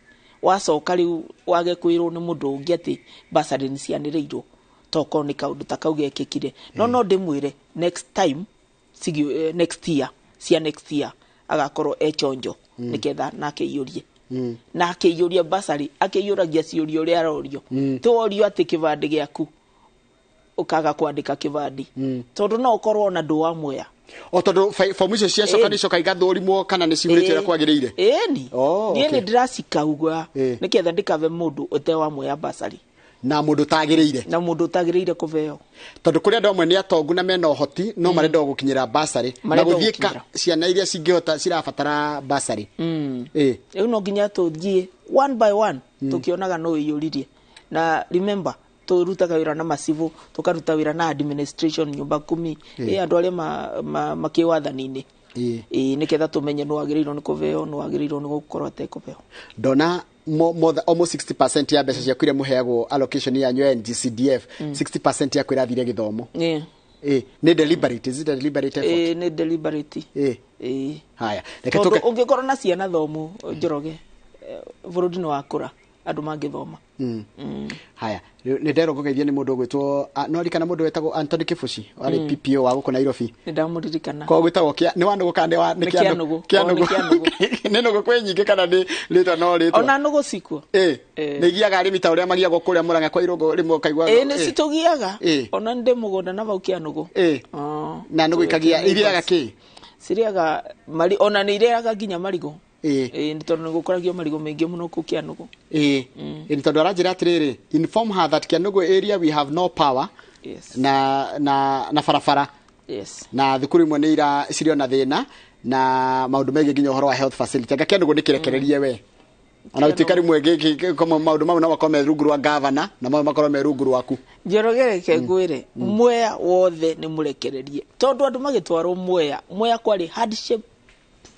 Speaker 2: wacoka rĩu wage kwĩrwo nĩ mũndũ ũngĩ atĩ bursary nĩ cianĩrĩirwo, tokorwo nĩ kaũndũ ta kau gekĩkire. No ndĩmwĩre next time next year, cia next year agakorwo e chonjo, nĩgetha nake aiyũrie, na akĩiyũria bursary akĩiyũragia ciũria ũrĩa arorio. Tũorio atĩ kĩbandĩ gĩaku, ũkaga kwandĩka kĩbandĩ, tondũ no ũkorwo ona ndũ wa Mwea.
Speaker 1: O tondũ fomu icio ciacoka nĩ icoka igathũrimwo kana nĩ cihũrĩte ũrĩa kwagĩrĩire.
Speaker 2: Ĩni.
Speaker 1: Oh,
Speaker 2: niĩ
Speaker 1: okay.
Speaker 2: nĩ ndĩracikauga nĩgetha ndĩkave mũndũ ũte wa Mwea bursary.
Speaker 1: Na mũndũ ũtagĩrĩire.
Speaker 2: Na mũndũ ũtagĩrĩire kũveo.
Speaker 1: Tondũ kũrĩ andũ amwe nĩ atongu na mena ũhoti no marenda o gũkinyĩra bursary na
Speaker 2: Marenda
Speaker 1: gũthiĩ ka
Speaker 2: gũkinyĩra.
Speaker 1: ciana iria cingĩhota cirabatara bursary. Ĩĩ.
Speaker 2: Rĩu no nginya tũthiĩ one by one tũkĩonaga no ĩiyũririe. Na remember tũrutaga wĩra na macibũ, tũkaruta wĩra na administration, nyumba kumi, ĩ andũ arĩa makĩwathani-inĩ.
Speaker 1: Ĩĩ.
Speaker 2: Ĩĩ, nĩgetha tũmenye nĩ wagĩrĩirwo nĩ kũveo, nĩ wagĩrĩirwo nĩ gũkorwo atekũveo.
Speaker 1: Ndona more than, almost 60% ya mbeca ciaku iria mũheagwo allocation yanyu ya NGCDF, 60% yaku ĩrathire gĩthomo.
Speaker 2: Ĩĩ.
Speaker 1: Ĩĩ, nĩ deliberate, is it a deliberate effort?
Speaker 2: Ĩĩ, nĩ deliberate.
Speaker 1: Ĩĩ.
Speaker 2: Ĩĩ.
Speaker 1: Haya, reke
Speaker 2: tondũ
Speaker 1: tũke
Speaker 2: ũngĩkorwo na ciana thomu, Njoroge, bũrũri nĩ wakũra andũ mangĩthoma.
Speaker 1: Haya, rĩu nĩ nderwo ngũgeithie nĩ mũndũ ũgwĩtwo, no ririkana mũndũ wetagwo Anthony Kĩbuci, warĩ PPO wa gũkũ Nairobi.
Speaker 2: Nĩ ndamũririkana.
Speaker 1: Ko gwĩtagwo kĩa nĩ wa nũgũ kana nĩ wa nĩ
Speaker 2: Nĩ
Speaker 1: kĩa
Speaker 2: kĩa nũgũ.
Speaker 1: Kĩa
Speaker 2: O, nĩ
Speaker 1: nũgũ.
Speaker 2: kĩa nũgũ.
Speaker 1: Nĩ nũgũ kwĩ nyingĩ kana nĩ rĩtwa no rĩtwa?
Speaker 2: Ona nũgũ cikuo.
Speaker 1: Ĩĩ.
Speaker 2: Ĩĩ.
Speaker 1: Nĩ igiaga arĩmi ta ũrĩa magiagwo kũrĩa Mũrang'a kwa Irũngũ rĩmwe ũkaigua.
Speaker 2: Ĩĩ, nĩ citũgiaga.
Speaker 1: Ĩĩ.
Speaker 2: Ona nĩ ndĩ mũgũnda na vau kĩa nũgũ.
Speaker 1: Ĩĩ.
Speaker 2: Oh.
Speaker 1: Na nũgũ ikagia irĩaga kĩ?
Speaker 2: Cirĩaga mari, ona nĩ irĩaga nginya marigũ.
Speaker 1: Ĩĩ.
Speaker 2: Ĩĩ, nĩ tondũ nĩ gũkũragio marigũ maingĩ mũno kũu Kĩanũgũ.
Speaker 1: Ĩĩ. Ĩĩ, tondũ aranjĩra atĩrĩrĩ, inform her that Kĩanũgũ area we have no power.
Speaker 2: Yes.
Speaker 1: Na barabara.
Speaker 2: Yes.
Speaker 1: Na thukuru imwe nĩ ira cirĩ ona thĩna na maũndũ megiĩ nginya ũhoro wa health facility. Anga Kĩanũgũ nĩ kĩrekererie we. Ona gũtuĩka rĩmwe maũndũ mamwe no makorwo me rungu rwa gavana na mamwe makorwo me rungu rwaku.
Speaker 2: Njoroge, reke ngwĩre, Mwea wothe nĩ mũrekererie, tondũ andũ magĩtwarwo Mwea, Mwea kwarĩ hardship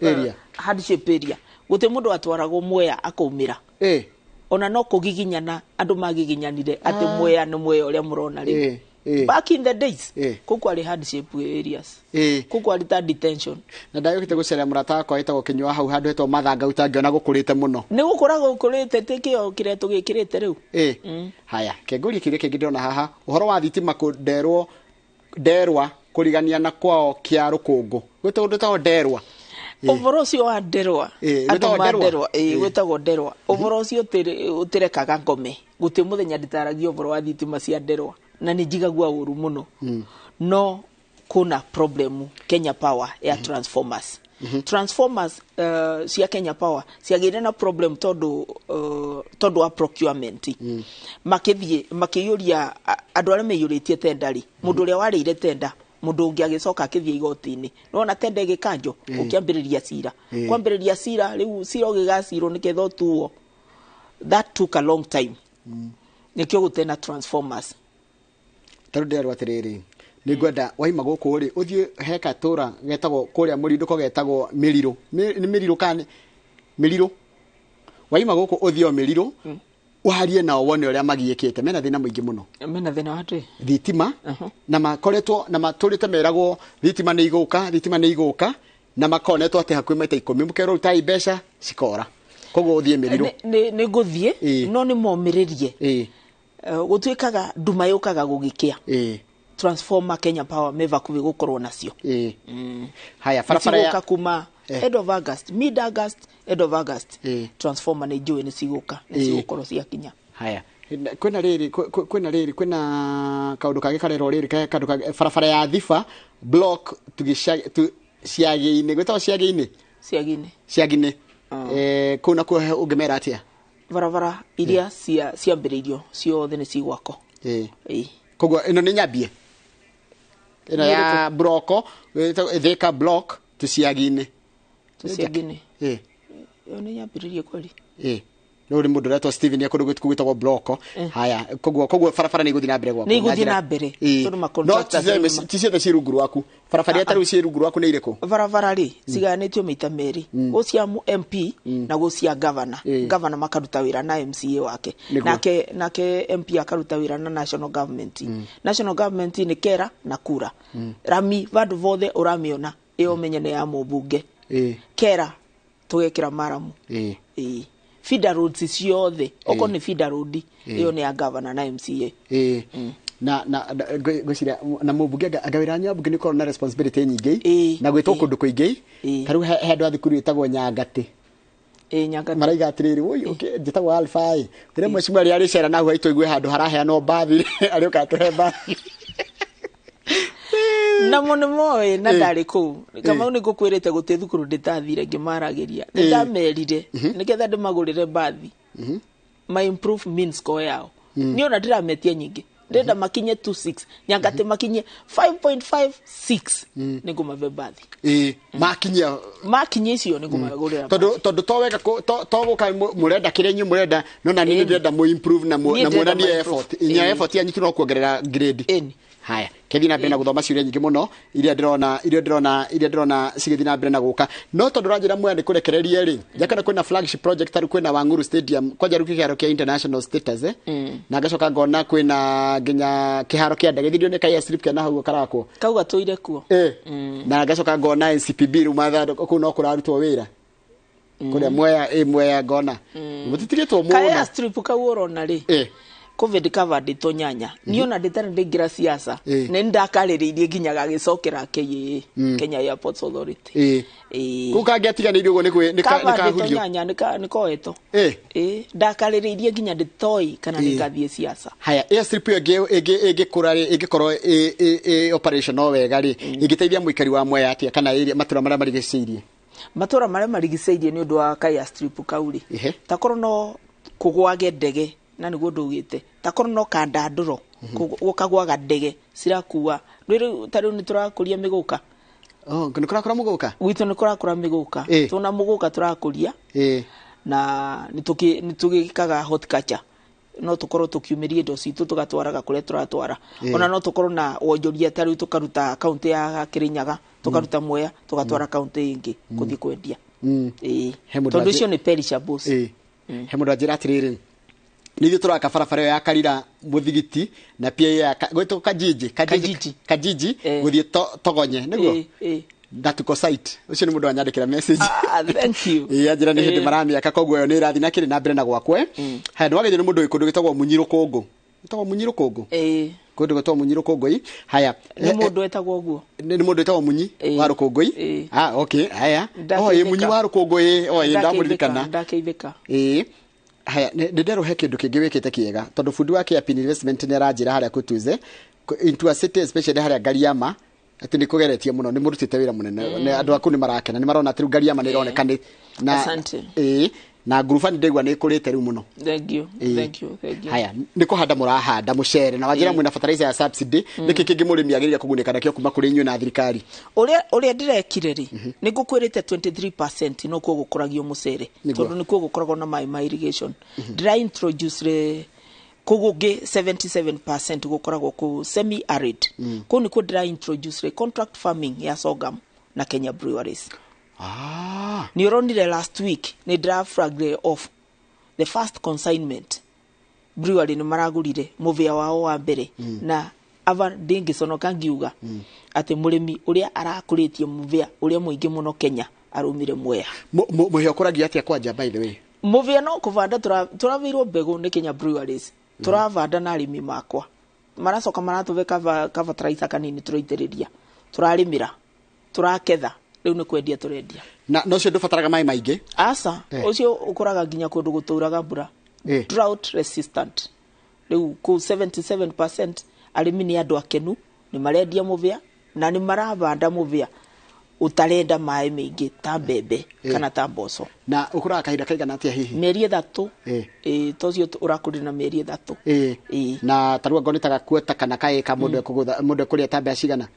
Speaker 1: area.
Speaker 2: Hardship area, gũtirĩ mũndũ atwaragwo Mwea akaumĩra.
Speaker 1: Ĩĩ.
Speaker 2: Ona no kũgiginyana andũ magiginyanire atĩ Mwea nĩ Mwea ũrĩa mũrona rĩu.
Speaker 1: Ĩĩ.
Speaker 2: Back in the days,
Speaker 1: Ĩĩ.
Speaker 2: kũu kwarĩ hardship areas.
Speaker 1: Ĩĩ.
Speaker 2: Kũu kwarĩ ta detention.
Speaker 1: Na ndagĩũkĩte gũceria mũrata wakwa wĩtagwo Kĩnyua hau handũ hetagwo Mathangauta, ngĩona gũkũrĩte mũno.
Speaker 2: Nĩ gũkũra gũkũrĩte, tĩ kĩo kĩrĩa tũgĩkĩrĩte rĩu.
Speaker 1: Ĩĩ, haya, kengũrie kĩũria kĩngĩ ndĩrona haha, ũhoro wa thitima kũ nderwo nderwa kũrigania na kwao kĩa rũkũngũ, gwĩtagwo ndĩtagwo nderwa.
Speaker 2: Ũhoro ũcio wa nderwa,
Speaker 1: Ĩĩ,
Speaker 2: andũ
Speaker 1: gwĩtagwo
Speaker 2: ma
Speaker 1: nderwa?
Speaker 2: nderwa, ĩĩ, gwĩtagwo nderwa. Ũhoro ũcio ũtĩrekaga ngome, gũtĩ mũthenya ndĩtaragia ũhoro wa thitima cia nderwa, na nĩ njigagua ũru mũno. No kuna problem Kenya Power ya transformers. Transformers cia Kenya Power ciagĩire na problem tondũ wa procurement. Makĩthiĩ makĩiyũria, andũ arĩa maiyũrĩtie tenda rĩ, mũndũ ũrĩa warĩire tenda, mũndũ ũngĩ agĩcoka akĩthiĩ igoti-inĩ, nĩwona tenda ĩgĩkanjwo, ũkĩambĩrĩria cira. Kwambĩrĩria cira rĩu, cira ũgĩgacirwo nĩgetha ũtuo, that took a long time. Nĩkĩo gũtena transformers.
Speaker 1: Tarĩu ndĩrerwo atĩrĩrĩ, nĩ ngwenda waima gũkũ rĩ, ũthiĩ he katũra getagwo kũrĩa mũrindũko getagwo Mĩrirũ. Nĩ Mĩrirũ kana Mĩrirũ? Waima gũkũ ũthiĩ o Mĩrirũ, warie nao wone ũrĩa magiĩkĩte, mena thĩna mũingĩ mũno.
Speaker 2: Mena thĩna wa atĩ?
Speaker 1: Thitima. Na makoretwo na matũrĩte meragwo thitima nĩ igũka, thitima nĩ igũka, na makonetwo atĩ hakuhĩ maita 10 mũkerwo rutai mbeca cikora. Koguo ũthiĩ Mĩrirũ.
Speaker 2: Nĩ ngũthiĩ.
Speaker 1: Ĩĩ.
Speaker 2: No nĩ momĩrĩrie. Gũtuĩkaga nduma yũkaga gũgĩkĩa. Transformer Kenya Power me bakuhĩ gũkorwo nacio.
Speaker 1: Ĩĩ, haya, barabara
Speaker 2: Nĩcigũka
Speaker 1: ya
Speaker 2: kuma end of August, mid August, end of August. Transformer nĩ njũĩ nĩ cigũka, nĩ cigũkorwo ciakinya.
Speaker 1: Haya, kwĩna rĩrĩ, kwĩna rĩrĩ, kwĩna kaũndũ kangĩ karerwo rĩrĩ, kaũndũ kangĩ, barabara ya Thiba block tu ciagĩ-inĩ, gwĩtagwo ciagĩ-inĩ.
Speaker 2: Ciaginĩ.
Speaker 1: Ciaginĩ. Kũu nakuo ũngĩmera atĩa?
Speaker 2: Barabara iria ciambĩrĩirio ciothe nĩ cigwako. Ĩĩ.
Speaker 1: Koguo ĩno nĩ nyambie ĩno ya bloko ĩtagwo Thika block tuciagi-inĩ.
Speaker 2: Tũciaginĩ.
Speaker 1: Ĩĩ.
Speaker 2: Ĩyo nĩ yambĩrĩirie kweri?
Speaker 1: Ĩĩ, rĩu nĩ mũndũ ũretwo Steven kũndũ gwĩtagwo bloko. Haya, koguo barabara nĩ igũthiĩ na mbere gwakwo
Speaker 2: Nĩ igũthiĩ
Speaker 1: njĩra-
Speaker 2: na mbere, tondũ ma
Speaker 1: No
Speaker 2: contractors rĩu
Speaker 1: ti ciothe ciĩ rungu rwaku. Barabara iria tarĩu ciĩ rungu rwaku nĩ irĩkũ?
Speaker 2: Barabara rĩ, cigayanĩtio maita merĩ, gũ cia MP na gũ cia governor. Governor makaruta wĩra na MCA wake.
Speaker 1: Nĩguo.
Speaker 2: Nake MP akaruta wĩra na national government. National government nĩ kera na kura rami, vandũ vothe ũramĩona ĩyo menye nĩ ya mũmbunge. Kera tũgekĩra maramu. Ĩĩ, feeder roads ciothe, okorwo nĩ feeder road, ĩyo nĩ ya governor na MCA.
Speaker 1: Ĩĩ, na ngwĩciria na mũmbunge anga wĩra wanyu wa mbunge nĩ ũkoragwo na responsibility nyingĩ na gwĩtwo kũndũ kũingĩ. Ta rĩu he andũ a thukuru ĩtagwo Nyangatĩ.
Speaker 2: Ĩĩ, Nyangatĩ.
Speaker 1: Maraiga atĩrĩrĩ, woi, njĩtagwo Alpha ĩ, rĩrĩa mheshimiwa arĩa arĩcera na hau haitũ igue handũ haraheanwo mbathi, arĩũka atũhe mbathi.
Speaker 2: Namo nĩ moĩ na ndarĩ kũu Kamau, nĩ ngũkwĩrĩte gũtĩ thukuru ndĩtathire ngĩmaragĩria, nĩ ndamerire nĩgetha ndĩmagũrĩre mbathi ma improve mean score yao. Niĩ ona ndĩrametia nyingĩ, ndĩrenda makinye 26, Nyangatĩ makinye 5.56, nĩ ngũmabe mbathi.
Speaker 1: Ĩĩ, makinyia.
Speaker 2: Makinyia icio nĩ ngũmagũrĩra.
Speaker 1: Tondũ to wega to gũka mũrenda kĩrĩa inyuĩ mũrenda, no na niĩ ndĩrenda mũ improve na
Speaker 2: Niĩ
Speaker 1: na
Speaker 2: ndĩrenda
Speaker 1: muonanie
Speaker 2: ma
Speaker 1: effort
Speaker 2: improve.
Speaker 1: inya effort yanyu tu no kuongerera grade.
Speaker 2: Ĩni.
Speaker 1: Haya, kethi na mbere na gũthoma ciũria nyingĩ mũno iria ndĩrona cigĩthiĩ na mbere na gũka, no tondũ ũranjĩra Mwea nĩ kũrekererie rĩ, njakana kwĩna flagship project, tarĩu kwĩna Wang'uru Stadium, kwanja rĩu kĩharo kĩa international status, na ngacoka ngona kwĩna nginya kĩharo kĩa ndege thĩ ndioneka airstrip kĩa na hau karakwo.
Speaker 2: Kau gatũire kuo.
Speaker 1: Na ngacoka ngona NCPB rĩu mathandũkũ kũu no kũrarutwo wĩra kũrĩa Mwea, Mwea ngona mũtitigĩtwo mũno.
Speaker 2: Kaya strip kau ũrona rĩ, covid kavandĩtwo nyanya, niĩ ona ndĩtarĩ ndaingĩra siasa, nĩ ndakarĩrĩirie nginya gagĩcokera KAA, Kenya Airports Authority. Ĩĩ.
Speaker 1: Kũu kangĩatiganĩirio ũguo nĩ
Speaker 2: kavandĩtwo
Speaker 1: kahurio.
Speaker 2: Nyanya nĩ koetwo. Ĩĩ, ndakarĩrĩirie nginya ndĩtoĩ kana nĩ ngathiĩ siasa.
Speaker 1: Haya, airstrip ĩyo ĩngĩkũra rĩ, ĩngĩkorwo ĩ operational wega rĩ, ĩngĩteithia mũikari wa Mwea atĩa kana area matũra marĩa marigicĩirie?
Speaker 2: Matũra marĩa marigicĩirie nĩ ũndũ wa kaya strip kau rĩ, takorwo no kũgwage ndege, na nĩguo ndugĩte, takorwo no kandandũro gũkagwaga ndege cirakua rĩu, ta rĩu nĩ tũrakũria mĩgũka.
Speaker 1: Oh, nĩ kũrakũra mũgũka?
Speaker 2: Gwitũ nĩ kũrakũra mĩgũka. Tũna mũgũka tũrakũria na nĩ tũgĩkaga horticulture, no tũkorwo tũkiumĩria indo citũ tũgatwaraga kũrĩa tũratwara. Ona no tũkorwo na wonjoria, ta rĩu tũkaruta kaunti ya Kĩrĩnyaga, tũkaruta Mwea, tũgatwara kaunti ĩngĩ kũthiĩ kwendia. Ĩĩ.
Speaker 1: He mũndũ
Speaker 2: Tondũ icio nĩ perishables.
Speaker 1: He mũndũ anjĩra atĩrĩrĩ, Nĩ ithuĩ tũraka barabara ĩyo ya Karira Mũthigiti na pia ĩyo ya gwĩtwo Kajiji.
Speaker 2: Kajiji.
Speaker 1: Kajiji.
Speaker 2: Eh.
Speaker 1: Gũthiĩ Togonye nĩguo.
Speaker 2: Ĩĩ.
Speaker 1: Na tuko site. Ũcio nĩ mũndũ wanyandĩkĩra message.
Speaker 2: Ah, thank you.
Speaker 1: Ĩĩ, anjĩra nĩ hĩndĩ
Speaker 2: Eh.
Speaker 1: maramĩaka, koguo ĩyo nĩ ĩrathiĩ na kĩrĩ na mbere na gwakwe. Haya, nĩ wageithio nĩ mũndũ wĩ kũndũ gĩtagwo Munyi Rũkũngũ. Gĩtagwo Munyi Rũkũngũ.
Speaker 2: Ĩĩ.
Speaker 1: Kũndũ gwĩtagwo Munyi Rũkũngũ ĩ. Haya.
Speaker 2: Nĩ mũndũ wetagwo ũguo.
Speaker 1: Nĩ mũndũ wĩtagwo Munyi
Speaker 2: Ĩĩ.
Speaker 1: wa Rũkũngũi.
Speaker 2: Ĩĩ.
Speaker 1: Ah, okay, haya. Oh, ĩ
Speaker 2: Ndakeithĩka.
Speaker 1: Munyi wa Rũkũngũ ĩ. Oh, ĩ ndamũririkana.
Speaker 2: Ndakeithĩka.
Speaker 1: Ĩĩ. Haya, nĩ nderwo he kĩndũ kĩngĩ wĩkĩte kĩega, tondũ bundi wa Kĩapin Investment nĩ aranjĩra harĩa Kutuze into a city, especially harĩa Ngariama, atĩ nĩ kũgeretie mũno, nĩ mũrutĩte wĩra mũnene. Nĩ andũ aku nĩ marakena, nĩ marona atĩ rĩu Ngariama nĩ ĩroneka nĩ na
Speaker 2: Asante.
Speaker 1: Ĩĩ, na nguruba nĩ ndaigua nĩ ĩkũrĩte rĩu mũno.
Speaker 2: Thank you.
Speaker 1: Ĩĩ.
Speaker 2: Thank you, thank you.
Speaker 1: Haya, nĩ kũhanda mũrahanda mũcere na wanjĩra mwĩna fertilizer ya subsidy. Nĩkĩ kĩngĩ mũrĩmi agĩrĩire kũgunĩka nakĩo kuma kũrĩ inyuĩ na thirikari?
Speaker 2: Ũrĩa ndĩrekire rĩ, nĩ ngũkwĩrĩte 23% no kuo gũkũragio mũcere.
Speaker 1: Nĩguo.
Speaker 2: Tondũ nĩkuo gũkoragwo na maĩ ma irrigation. Ndĩra introduce rĩ kũu gũngĩ 77% gũkoragwo kũu semi arid. Kũu nĩkuo ndĩra introduce rĩ contract farming ya sorghum na Kenya Breweries.
Speaker 1: Ah.
Speaker 2: Nĩ ũronire last week nĩ ndĩra flag off the first consignment. Brewery nĩ maragũrire mũvĩa wao wa mbere, na ava ndingĩconoka ngiuga atĩ mũrĩmi ũrĩa arakũrĩtie mũvĩa ũrĩa mũingĩ mũno Kenya arumire Mwea.
Speaker 1: Mũhĩa ũkũragio atĩa kwanja, by the way?
Speaker 2: Mũvĩa no kũbanda, tũrabeirwo mbegũ nĩ Kenya Breweries, tũravanda na arĩmi makwa maracoka maratũve ka fertilizer kanini, tũraitĩrĩria, tũrarĩmĩra, tũraketha, rĩu nĩ kwendia tũrendia.
Speaker 1: Na no ũcio ndũbataraga maĩ maingĩ?
Speaker 2: Aca.
Speaker 1: Eh.
Speaker 2: Ũcio ũkũraga nginya kũndũ gũtũraga mbura.
Speaker 1: Eh.
Speaker 2: Drought resistant. Rĩu kũu 77% arĩmi nĩ andũ akenu, nĩ marendia mũvĩa na nĩ marabanda mũvĩa ũtarenda maĩ maingĩ ta mbembe
Speaker 1: Eh.
Speaker 2: kana ta mboco.
Speaker 1: Na ũkũraga kahinda kaigana atĩa hihi?
Speaker 2: Mĩeri 3.
Speaker 1: Eh.
Speaker 2: Ĩĩ, ta ũcio ũrakũrire na mĩeri 3.
Speaker 1: Ĩĩ.
Speaker 2: Ĩĩ.
Speaker 1: Na tarĩu angorwo nĩ ta gakuota kana kaĩka, mũndũ ekũgũtha, mũndũ ekũrĩa ta mbeca cigana?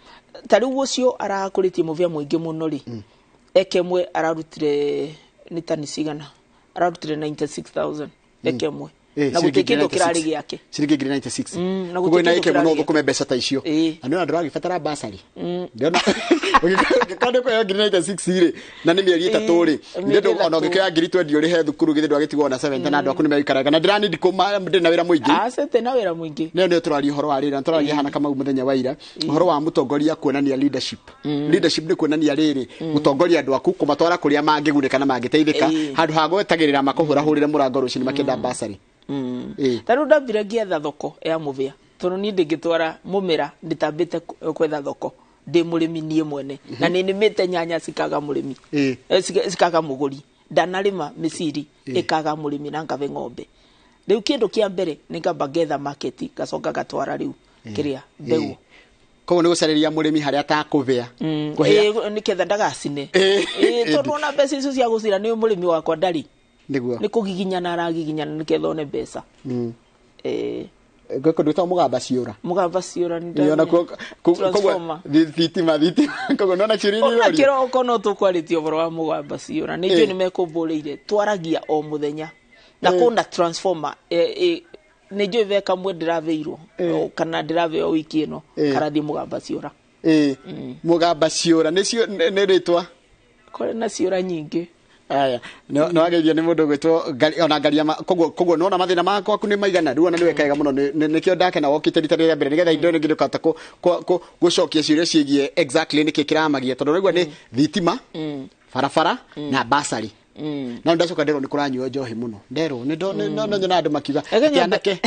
Speaker 2: Ta rĩu ũcio arakũrĩtie mũvĩa mũingĩ mũno rĩ, eka ĩmwe ararutire nĩ tani cigana? Ararutire 96,000 eka ĩmwe.
Speaker 1: Eh,
Speaker 2: Na
Speaker 1: ciringi
Speaker 2: gũtirĩ kĩndũ
Speaker 1: 96.
Speaker 2: kĩrarĩ gĩake.
Speaker 1: Ciringi 96,000.
Speaker 2: Na
Speaker 1: Koguo
Speaker 2: gũtirĩ
Speaker 1: na
Speaker 2: kĩndũ
Speaker 1: ĩka ĩmwe no
Speaker 2: kĩrarĩ.
Speaker 1: ũthũkũme mbeca ta icio.
Speaker 2: Ĩĩ.
Speaker 1: Na nĩ ndũragĩbatara basarĩ, ndĩrona ũngĩkorwo nĩ kũheo 96,000 rĩ, na nĩ mĩeri 3 rĩ,
Speaker 2: Mĩeri
Speaker 1: ndĩ ona
Speaker 2: 3.
Speaker 1: ũngĩkĩoya 20,000 ũrĩhe thukuru, githĩ ndwagĩtigwo na 70 na andũ aku nĩ megũikaraga na ndĩranindi ndĩ na wĩra mũingĩ.
Speaker 2: Acete na wĩra mũingĩ.
Speaker 1: Nĩyo nĩyo tũraria ũhoro wa rĩrĩ, na tũraria hana Kamau mũthenya wa ira ũhoro wa mũtongoria kuonania leadership. Leadership nĩ kuonania rĩrĩ, gũtongoria andũ aku, kũmatwara kũrĩa mangĩgunĩka na mangĩteithĩka, handũ ha gwetagĩrĩra makũhũrahũrĩre mũrango rũcinĩ makĩenda basarĩ. Ĩĩ.
Speaker 2: Ta rĩu ndambire ngĩetha thoko ya mũvĩa, tondũ niĩ ndĩngĩtwara mũmera ndĩtambĩte kwetha thoko. Ndĩ mũrĩmi niĩ mwene na nĩ nĩmĩte nyanya cikaga mũrĩmi.
Speaker 1: Ĩĩ.
Speaker 2: Cikaga mũgũri. Ndanarĩma mĩciri ĩkaga mũrĩmi na ngabe ng'ombe. Rĩu kĩndũ kĩa mbere nĩ ngamba ngetha market, ngacoka ngatwara rĩu kĩrĩa mbegũ.
Speaker 1: Ĩĩ. Koguo nĩ gũcarĩria mũrĩmi harĩa atakũbĩa kũhĩa.
Speaker 2: Ĩĩ, nĩketha ndagacine.
Speaker 1: Ĩĩ.
Speaker 2: Ĩĩ, tondũ ona mbeca icio cia gũcira nĩ mũrĩmi wakwa ndarĩ.
Speaker 1: Nĩguo.
Speaker 2: Nĩ kũgiginyana aragiginyana nĩketha one mbeca. Ĩĩ.
Speaker 1: Gwĩ kũndũ gwĩtagwo Mũgamba ciũra.
Speaker 2: Mũgamba ciũra nĩ
Speaker 1: Ĩĩ, ona kuo koguo
Speaker 2: Transformer.
Speaker 1: thitima, thitima, koguo nona ciũria
Speaker 2: Ona
Speaker 1: iria irorio.
Speaker 2: kĩroko no tũkwarĩtie ũhoro wa mũgamba ciũra, nĩ njũĩ nĩ mekũmbũrĩire, twaragia o mũthenya na kũna transformer. Nĩ njũĩ ve kamwe ndĩrabeirwo o, kana ndĩrabeo wiki ĩno karathiĩ mũgamba ciũra.
Speaker 1: Ĩĩ, Mũgamba ciũra nĩcio nĩ rĩtwa.
Speaker 2: Kũrĩ na ciũra nyingĩ.
Speaker 1: Aya, nĩ wageithio nĩ mũndũ gwĩtwo ona Ngariama. Koguo nona mathĩna makwaku nĩ maigana rĩu, ona nĩ weka wega mũno. Nĩkĩo ndakena wokĩte rita rĩrĩa mbere, nĩgetha indo rĩngĩ ndũkahota gũcokia ciũria ciĩgiĩ exactly nĩkĩ kĩramagia, tondũ ũraigua nĩ thitima, barabara na basarĩ. No ndacoka nderwo nĩ kũranyuo njohi mũno, nderwo nĩ no nyona andũ makiuga
Speaker 2: Reke
Speaker 1: atĩ anake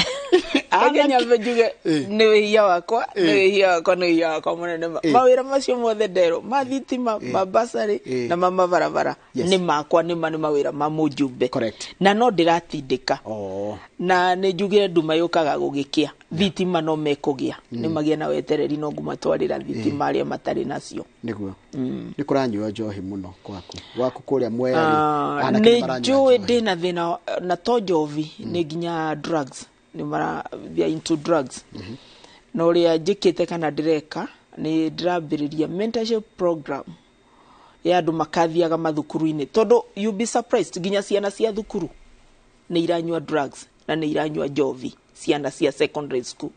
Speaker 2: Reke nyambe njuge
Speaker 1: Ĩĩ.
Speaker 2: nĩ wĩhia wakwa, nĩ wĩhia wakwa, nĩ wĩhia wakwa mũnene.
Speaker 1: Ĩĩ.
Speaker 2: Mawĩra macio mothe nderwo ma thitima, ma basarĩ na ma mabarabara nĩ makwa, nĩ ma nĩ mawĩra ma mũjumbe.
Speaker 1: Correct.
Speaker 2: Na no ndĩratindĩka.
Speaker 1: Oh.
Speaker 2: Na nĩ njugire nduma yũkaga gũgĩkĩa, thitima no mekũgĩa, nĩ magĩe na wetereri, no ngũmatwarĩra thitima arĩa matarĩ nacio.
Speaker 1: Nĩguo nĩ kũranyuo njohi mũno gwaku kũrĩa Mwea rĩ,
Speaker 2: Ah,
Speaker 1: anake nĩ
Speaker 2: nĩ
Speaker 1: maranyua
Speaker 2: njũĩ
Speaker 1: njohi.
Speaker 2: ndĩna thĩna na to njovi, nĩ nginya drugs, nĩ mara they are into drugs. Na ũrĩa njĩkĩte kana ndĩreka, nĩ ndĩrambĩrĩria mentorship program ya andũ makathiaga mathukuru-inĩ, tondũ you be surprised, nginya ciana cia thukuru nĩ iranyua drugs na nĩ iranyua njovi, ciana cia secondary school.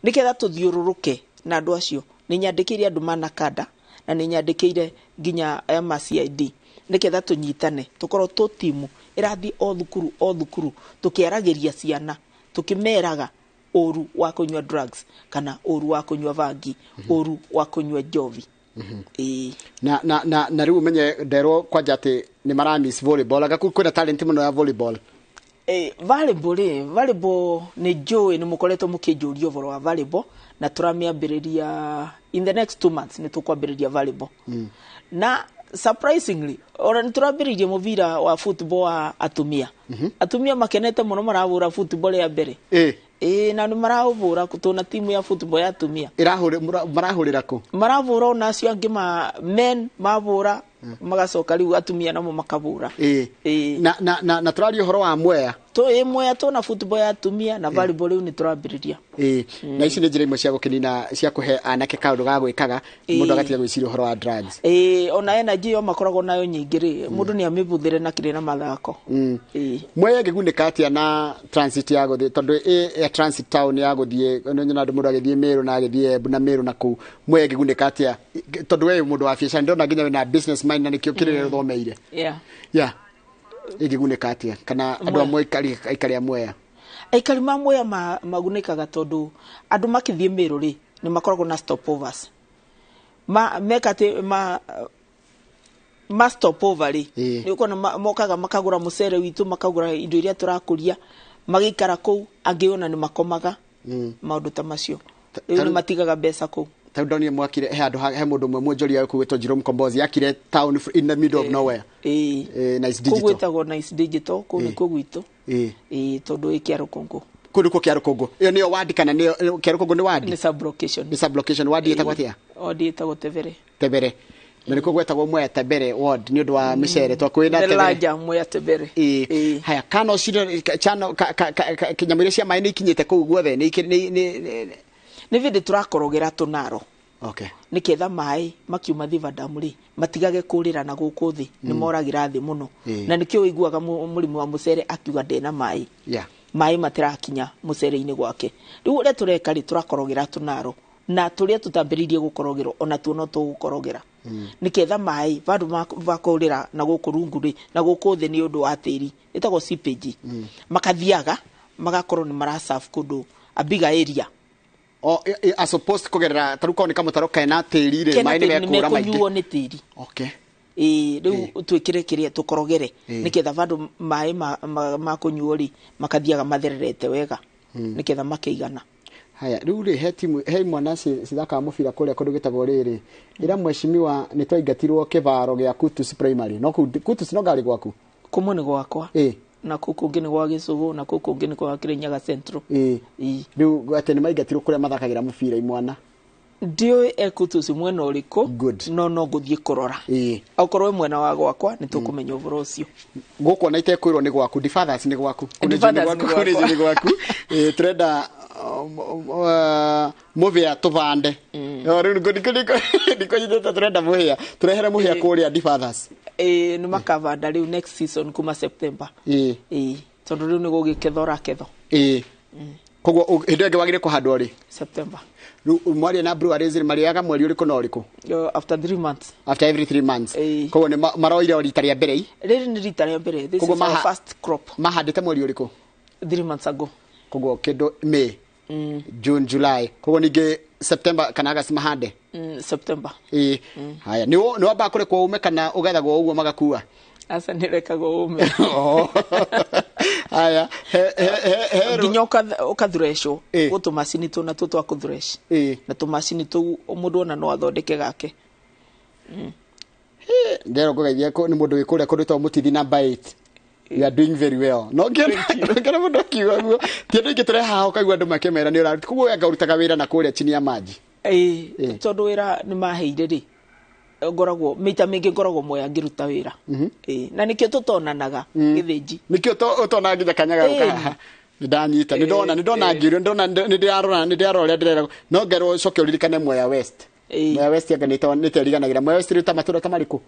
Speaker 2: Nĩgetha tũthiũrũrũke na andũ acio, nĩ nyandĩkĩire andũ manakanda na nĩ nyandĩkĩire nginya aya ma CID, nĩgetha tũnyitane, tũkorwo tũ timu Ĩrathiĩ o thukuru o thukuru, tũkĩaragĩria ciana, tũkĩmeraga ũru wa kũnyua drugs kana ũru wa kũnyua bangi, ũru wa kũnyua njovi. Ĩĩ.
Speaker 1: Na rĩu ũmenye nderwo kwanja atĩ nĩ mara miss volleyball, anga kwĩna talent mũno ya volleyball.
Speaker 2: Volleyball rĩ, volleyball nĩ njũĩ nĩ mũkoretwo mũkĩnjũria ũhoro wa volleyball, na tũramĩambĩrĩria in the next 2 months. Nĩ tũkwambĩrĩria volleyball. Na surprisingly, ona nĩ tũrambĩrĩirie mũbira wa football wa atumia. Atumia makenete mũno, marahũra football ya mbere. Ĩĩ, na nĩ marahũra, tũna timu ya football ya atumia.
Speaker 1: Marahũrĩra kũ?
Speaker 2: Marahũra ona acio angĩ ma men mabũra, magacoka rĩu atumia namo makabũra. Ĩĩ.
Speaker 1: Na tũraria ũhoro wa Mwea.
Speaker 2: Ĩ Mwea tũna football ya atumia na volleyball rĩu nĩ tũrambĩrĩria.
Speaker 1: Ĩĩ, na ici nĩ njĩra imwe cia gũkĩnina, cia kũhe anake kaũndũ ga gwĩkaga, mũndũ agatiga gwĩciria ũhoro wa drugs.
Speaker 2: Ĩĩ, ona energy yo makoragwo nayo nyingĩ rĩ, mũndũ nĩ amĩbũthĩre na kĩrĩ na mathako. Ĩĩ.
Speaker 1: Mwea ĩngĩgunĩka atĩa na transit ya gũthiĩ, tondũ ĩ ya transit town ya gũthiĩ, nĩ andũ mũndũ agĩthiĩ Meru na agĩthiĩ Embu na Meru na kũu. Mwea ĩngĩgunĩka atĩa, tondũ we wĩ mũndũ wa biacara, ndĩrona nginya wĩna business mind na nĩkĩo kĩrĩa ũthomeire? Yeah, ĩngĩgunĩka atĩa, kana andũ amwe aikari a Mwea?
Speaker 2: Aikari ma Mwea magunĩkaga tondũ andũ makĩthiĩ Meru rĩ, nĩ makoragwo na stopovers ma meka atĩ ma stopover rĩ, nĩ ũkuona mokaga makagũra mũcere witũ, makagũra indo iria tũrakũria, magĩikara kũu, angĩ ona nĩ makomaga, maũndũ ta macio. Rĩu nĩ matigaga mbeca kũu.
Speaker 1: Ta rĩu ndonire mwakire he handũ he mũndũ ũmwe mwonjoria kũu gwĩtwo Jerome Kombozi yakire town in the middle of nowhere. Nice
Speaker 2: Kũu
Speaker 1: Digital.
Speaker 2: Gwĩtagwo Nice Digital, kũu nĩkuo gwitũ. Ĩĩ, tondũ ĩ Kĩarũkũngũ.
Speaker 1: Kũu nĩkuo Kĩarũkũngũ, ĩyo nĩyo wadi kana nĩyo Kĩarũkũngũ nĩ wadi?
Speaker 2: Nĩ sublocation.
Speaker 1: Nĩ sublocation. Wadi ĩtagwo atĩa?
Speaker 2: Wadi ĩtagwo Tebere.
Speaker 1: Tebere, na nĩkuo gwetagwo Mwea Tebere ward nĩ ũndũ wa mĩcere twakwĩ na
Speaker 2: The
Speaker 1: Tebere.
Speaker 2: larger Mwea Tebere.
Speaker 1: Ĩĩ. Haya, kana ũcio chano nyamũ iria cia maĩ nĩ ikinyĩte kũu guothe, nĩ
Speaker 2: Nĩ bĩndĩ tũrakorogera tũnaro nĩketha maĩ makiuma Thiva Dam rĩ, matigage kũrĩra na gũkũ thĩ, nĩ moragĩra thĩ mũno. Na nĩkĩo ũiguaga mũrĩmi wa mũcere akiuga ndena maĩ, maĩ matirakinya mũcere-inĩ gwake. Rĩu ũrĩa tũreka rĩ, tũrakorogera tũnaro, na tũrĩa tũtambĩrĩirie gũkorogerwo ona tuo no tũgũkorogera, nĩketha maĩ vandũ makũrĩra na gũkũ rungu rĩ, na gũkũ thĩ, nĩ ũndũ wa tĩri ĩtagwo seepage, makathiaga magakorwo nĩ maraserve kũndũ a bigger area.
Speaker 1: O as opposed kũgerera tarĩu korwo nĩ kamũtaro kena tĩri rĩ,
Speaker 2: Kena
Speaker 1: maĩ nĩ
Speaker 2: tĩri nĩ
Speaker 1: mekũra maingĩ.
Speaker 2: Mekũnyuo nĩ tĩri. Ĩĩ, rĩu twĩkĩre kĩrĩa tũkorogere, nĩgetha vandũ maĩ makũnyuo rĩ, makathiaga mathererete wega, nĩgetha makĩigana.
Speaker 1: Haya, rĩu rĩ, he timu, he imwana cithakaga mũbira kũrĩa kũndũ gĩtagwo rĩrĩ, ĩra mheshimiwa nĩ twaingatirwo kĩbaro gĩa Kutus Primary, no kũu Kutus no ngarĩ gwaku?
Speaker 2: Kũmwe nĩ gwakwa, na kũu kũngĩ nĩ gwa Gĩcũgũ, na kũu kũngĩ nĩ gwa Kĩrĩnyaga Central. Ĩĩ.
Speaker 1: Rĩu atĩ nĩ maingatirwo kũrĩa mathakagĩra mũbira imwana.
Speaker 2: Ndiũĩ ekutuci mwena ũrĩkũ.
Speaker 1: Good.
Speaker 2: No ngũthiĩ kũrora. Okorwo wĩ mwena wa gwakwa, nĩ tũkũmenya ũhoro ũcio.
Speaker 1: Gũkũ ona itekwĩrwo nĩ gwaku, Difathers nĩ gwaku. Kũu nĩ
Speaker 2: Difathers
Speaker 1: gwaku,
Speaker 2: nĩ
Speaker 1: kũu nĩ
Speaker 2: gwakwa.
Speaker 1: nĩ gwaku. Ĩĩ, tũrenda mũbĩa tũbande. No, rĩu ndikũnyitĩte, tũrenda mũhĩa, tũrehere mũhĩa kũrĩa Difathers.
Speaker 2: Ĩĩ, nĩ makavanda rĩu next season kuma September. Ĩĩ, tondũ rĩu nĩ gũgĩketha ũraketho.
Speaker 1: Ĩĩ, koguo hĩndĩ ĩyo ĩngĩ wagĩrĩire kũhandwo rĩ?
Speaker 2: September.
Speaker 1: Rĩu mwaria na breweries rĩ, marĩaga mweri ũrĩkũ na ũrĩkũ?
Speaker 2: After 3 months.
Speaker 1: After every 3 months?
Speaker 2: Ĩĩ.
Speaker 1: Koguo nĩ maroire o rita rĩa mbere i?
Speaker 2: Rĩrĩ nĩ rita rĩa mbere. This
Speaker 1: Koguo
Speaker 2: is our first crop.
Speaker 1: Mahandĩte mweri ũrĩkũ?
Speaker 2: 3 months ago.
Speaker 1: Koguo kĩndũ May, June, July, koguo ningĩ September kana August mahande?
Speaker 2: September.
Speaker 1: Ĩĩ. Haya, nĩ wambaga kũrekwo ume kana ũgethagwo ũguo magakua?
Speaker 2: Aca, nĩ rekagwo ũme.
Speaker 1: Oh. Haya, he he he he
Speaker 2: Nginya ũkathureshwo gũ tũmacini tũ natuo twa kũthresh, na tũmacini tũu mũndũ ona no athondeke gake.
Speaker 1: Ndero ngũgeithia nĩ mũndũ wĩ kũrĩa kũndũ twa Mũtithi number 8. You are doing very well. No ngĩona mũndũ akiuga guo, ti andũ aingĩ tũrehaha ũkaigua andũ makĩmera nĩ ũraruta. Koguo we anga ũrutaga wĩra na kũrĩa chini ya maji?
Speaker 2: Ĩĩ, tondũ wĩra nĩ maheire rĩ, ngoragwo maita maingĩ ngoragwo Mwea ngĩruta wĩra. Ĩĩ, na nĩkĩo tũtonanaga Gĩthĩnji.
Speaker 1: Nĩkĩo ũtonaga nginya kanyaga gũka haha. Nĩ ndanyita, nĩ ndona ngĩũrio, nĩ ndona, nĩ ndĩrarora, nĩ ndĩrarora ũrĩa ndĩrera, no ngerwo ũcoke ũririkane Mwea West. Mwea West anga nĩ teriganagĩra. Mwea West rĩu ta matũra ta marĩkũ?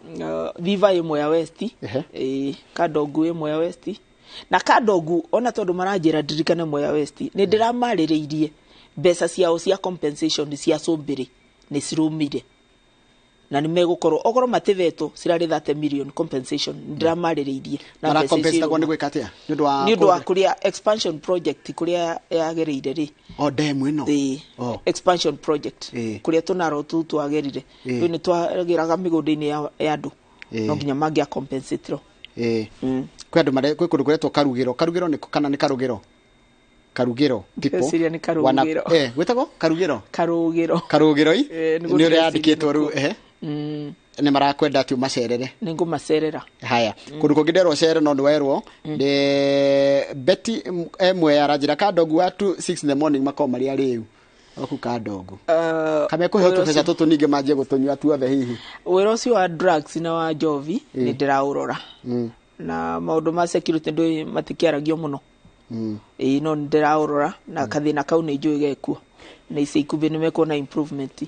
Speaker 2: Thiva ĩ Mwea West. Ĩĩ, Kandongu ĩ Mwea West, na Kandongu ona tondũ maranjĩra ndirikane Mwea West, nĩ ndĩramarĩrĩirie mbeca ciao cia compensation cia cũmbĩrĩ nĩ cirũmire. Na nĩ megũkorwo okorwo matĩvetwo cirarĩ 30 million compensation ndĩramarĩrĩirie na mbeca icio
Speaker 1: Marakompensatagwo nĩ
Speaker 2: irũma.
Speaker 1: gwĩka atĩa? Nĩ ũndũ wa
Speaker 2: Nĩ ũndũ wa kũrĩa expansion project kũrĩa yagĩrĩire rĩ.
Speaker 1: O demu ĩno.
Speaker 2: The
Speaker 1: Oh.
Speaker 2: expansion project kũrĩa tũnaro tũu twagerire rĩu nĩ twagĩraga mĩgũnda-inĩ ya andũ, no nginya mangĩa compensatirwo.
Speaker 1: Kwĩ andũ mare kwĩ kũndũ kũretwo Karugĩro. Karugĩro nĩ kana nĩ Karugĩro? Karugĩro people.
Speaker 2: Ndĩreciria nĩ Karugĩro.
Speaker 1: Gwĩtagwo Karugĩro.
Speaker 2: Karũgĩro.
Speaker 1: Karugĩro i.
Speaker 2: Nĩguo
Speaker 1: Nĩ ũrĩa
Speaker 2: ndĩreciria
Speaker 1: yandĩkĩtwo rĩu
Speaker 2: nĩkuo.
Speaker 1: ehe. Nĩ marakwenda atĩ ũmacerere.
Speaker 2: Nĩ ngũmacerera.
Speaker 1: Haya, kũndũ kũngĩ nderwo cere no nĩwerwo nĩ Betty ĩmwe aranjĩra Kandongu wa 2 6 in the morning makorwo marĩ arĩu oku Kandongu. Kamekũheo tũbeca tũtũ ningĩ manjie gũtũnyua tuothe hihi.
Speaker 2: Wĩra ũcio wa drugs na wa njovi nĩ ndĩraũrora, na maũndũ ma security ndũĩ matikĩaragio mũno. Ĩĩ, no nĩ ndĩraũrora na kathĩna kau nĩ njũĩ gekuo na ica ikuhĩ nĩ mekuona improvement.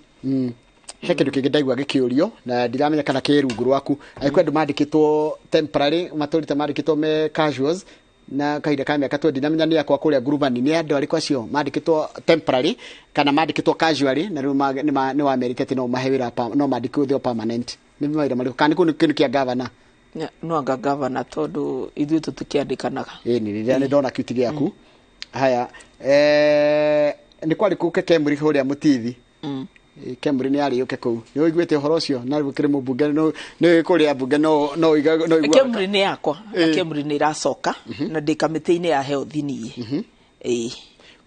Speaker 1: He kĩndũ kĩngĩ ndaigua gĩkĩũrio na ndiramenya kana kĩ rungu rwaku, angĩkorwo andũ mandĩkĩtwo temporary matũrĩte mandĩkĩtwo me casuals na kahinda ka mĩaka 20, ndinamenya nĩ akwa kũrĩa ngurubani nĩ andũ arĩkũ acio mandĩkĩtwo temporary kana mandĩkĩtwo casually, na rĩu nĩ wamerĩte atĩ no mahe wĩra no mandĩkwo thĩ permanent, nĩ mawĩra marĩkũ kana nĩ kũu kĩndũ kĩa gavana?
Speaker 2: No anga gavana, tondũ ithuĩ tũtikĩandĩkanaga.
Speaker 1: Ĩni rĩrĩa nĩ ndona kiuti gĩaku. Haya, nĩ kwarĩ kũke Kemri kũrĩa Mũtithi. Kemri nĩ yarĩ yũke kũu, nĩ ũiguĩte ũhoro ũcio na rĩu kĩrĩ mũmbunge no nĩ kũrĩa mbunge no no no ũiguaga.
Speaker 2: Kemri nĩ yakwa na Kemri nĩ ĩracoka na ndĩ kamĩtĩ-inĩ ya health niĩ. Ĩĩ.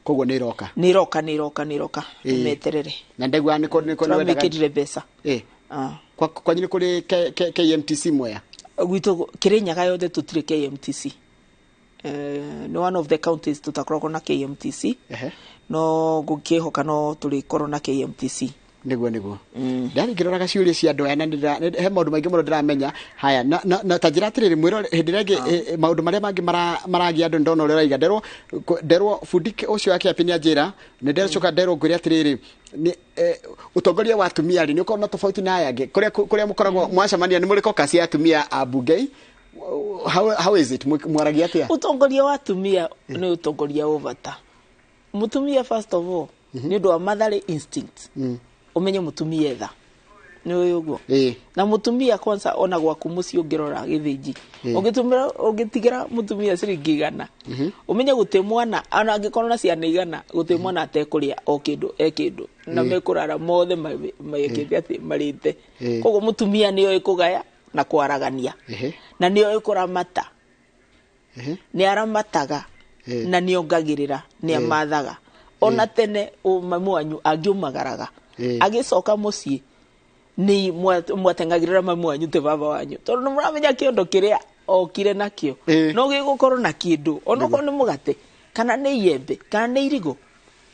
Speaker 1: Koguo nĩ ĩroka.
Speaker 2: Nĩ ĩroka, nĩ ĩroka, nĩ ĩroka. Meterere.
Speaker 1: Na ndaigua nĩ nĩ
Speaker 2: Tũramĩkĩrire mbeca.
Speaker 1: Kwanyu nĩ kũrĩ KMTC Mwea?
Speaker 2: Gwitũ Kĩrĩnyaga yothe tũtirĩ KMTC. Nĩ one of the counties tũtakoragwo na KMTC. No ngũkĩhoka no tũrĩkorwo na KMTC.
Speaker 1: Nĩguo ndarĩ ngĩroraga ciũria cia andũ aya na he maũndũ maingĩ mũno ndĩramenya. Haya, na ta njĩra atĩrĩrĩ, mwĩro hĩndĩ ĩrĩa ĩngĩ, maũndũ marĩa mangĩ maragia andũ ndona ũrĩa ũraiga nderwo bundi ũcio wa kĩapi nĩ anjĩra nĩ ndecoka nderwo ngwĩre atĩrĩrĩ, nĩ ũtongoria wa atumia rĩ, nĩ ũkoragwo na tofauti na aya angĩ kũrĩa mũkoragwo mwacemania, nĩ mũrĩ caucus ya atumia a mbungei? How is it? Mwaragia atĩa?
Speaker 2: Ũtongoria wa atumia nĩ ũtongoria wĩ bata. Mũtumia, first of all, nĩ ũndũ wa motherly instinct, ũmenye mũtumia etha nĩ ũĩ ũguo. Na mũtumia kwanza ona gwaku mũciĩ ũngĩrora gĩthĩnji, ũngĩtũmĩra ũngĩtigĩra mũtumia ciringi 100, ũmenye gũtĩ mwana ona angĩkorwo na ciana 100, gũtĩ mwana atekũrĩa o kĩndũ e kĩndũ na mekũrara mothe mekĩte atĩ marĩte. Koguo mũtumia nĩoĩ kũgaya na kwaragania na nĩoĩ kũramata, nĩ aramataga na nĩongagĩrĩra, nĩ amathaga. Ona tene mamu wanyu angiumagaraga agĩcoka mũciĩ nĩ mwateng'agĩrĩra mamu wanyu tĩ baba wanyu, tondũ nĩ mũramenya kĩondo kĩrĩa okire nakĩo no gĩgũkorwo na kĩndũ onokorwo nĩ mũgate kana nĩ iembe kana nĩ irigũ,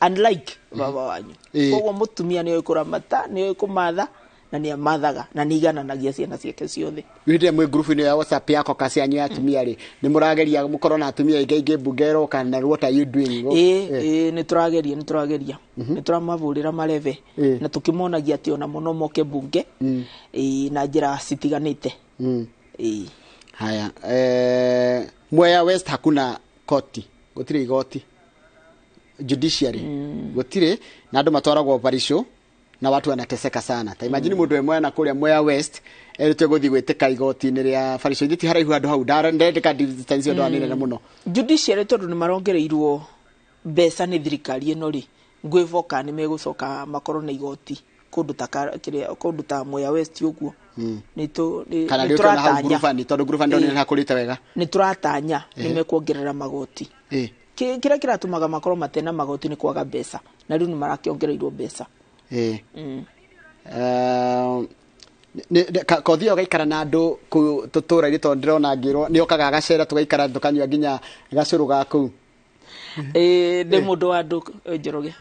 Speaker 2: unlike baba wanyu. Koguo mũtumia nĩoĩ kũramata, nĩoĩ kũmatha na nĩ amathaga na nĩ igananagia ciana ciake ciothe.
Speaker 1: Hĩndĩ ĩrĩa mwĩ ngurubu-inĩ ya WhatsApp ya caucus yanyu ya atumia rĩ, nĩ mũrageria mũkorwo na atumia aingĩ aingĩ mbunge ĩroka, na what are you doing?
Speaker 2: Ĩĩ, nĩ tũrageria, nĩ tũrageria, nĩ tũramahũrĩra marebe na tũkĩmonagia atĩ ona mũno moke mbunge, ĩĩ, na njĩra citiganĩte. Ĩĩ.
Speaker 1: Haya, Mwea West hakuna koti, gũtirĩ igoti, judiciary gũtirĩ, na andũ matwaragwo barisho na watu wanateseka sana. Ta imagine mũndũ we mwena kũrĩa Mwea West erĩtwe gũthiĩ gwĩtĩka igoti-inĩ rĩa barisho, ithuĩ ti haraihu handũ hau, ndendeka distance ĩyo nĩ nene mũno.
Speaker 2: Judiciary tondũ nĩ marongereirwo mbeca nĩ thirikari ĩno rĩ, ngwĩboka nĩ megũcoka makorwo na igoti kũndũ ta kĩrĩa kũndũ ta Mwea West ũguo.
Speaker 1: Kana
Speaker 2: Nĩ
Speaker 1: rĩũke na hau
Speaker 2: tũratanya.
Speaker 1: ngurubani, tondũ ngurubani ndonire nĩ hakũrĩte wega.
Speaker 2: Nĩ tũratanya nĩ mekuongerera magoti. Kĩrĩa kĩratũmaga makorwo matena magoti nĩ kwaga mbeca, na rĩu nĩ marakĩongereirwo mbeca.
Speaker 1: Kothi ĩyo gaikara na andũ kũu tũtũra-inĩ, tondũ ndĩrona ngĩrwo nĩ okaga agacera tũgaikara tũkanyua nginya gacũrũ ga kũu.
Speaker 2: Ĩĩ, ndĩ mũndũ wa andũ, Njoroge,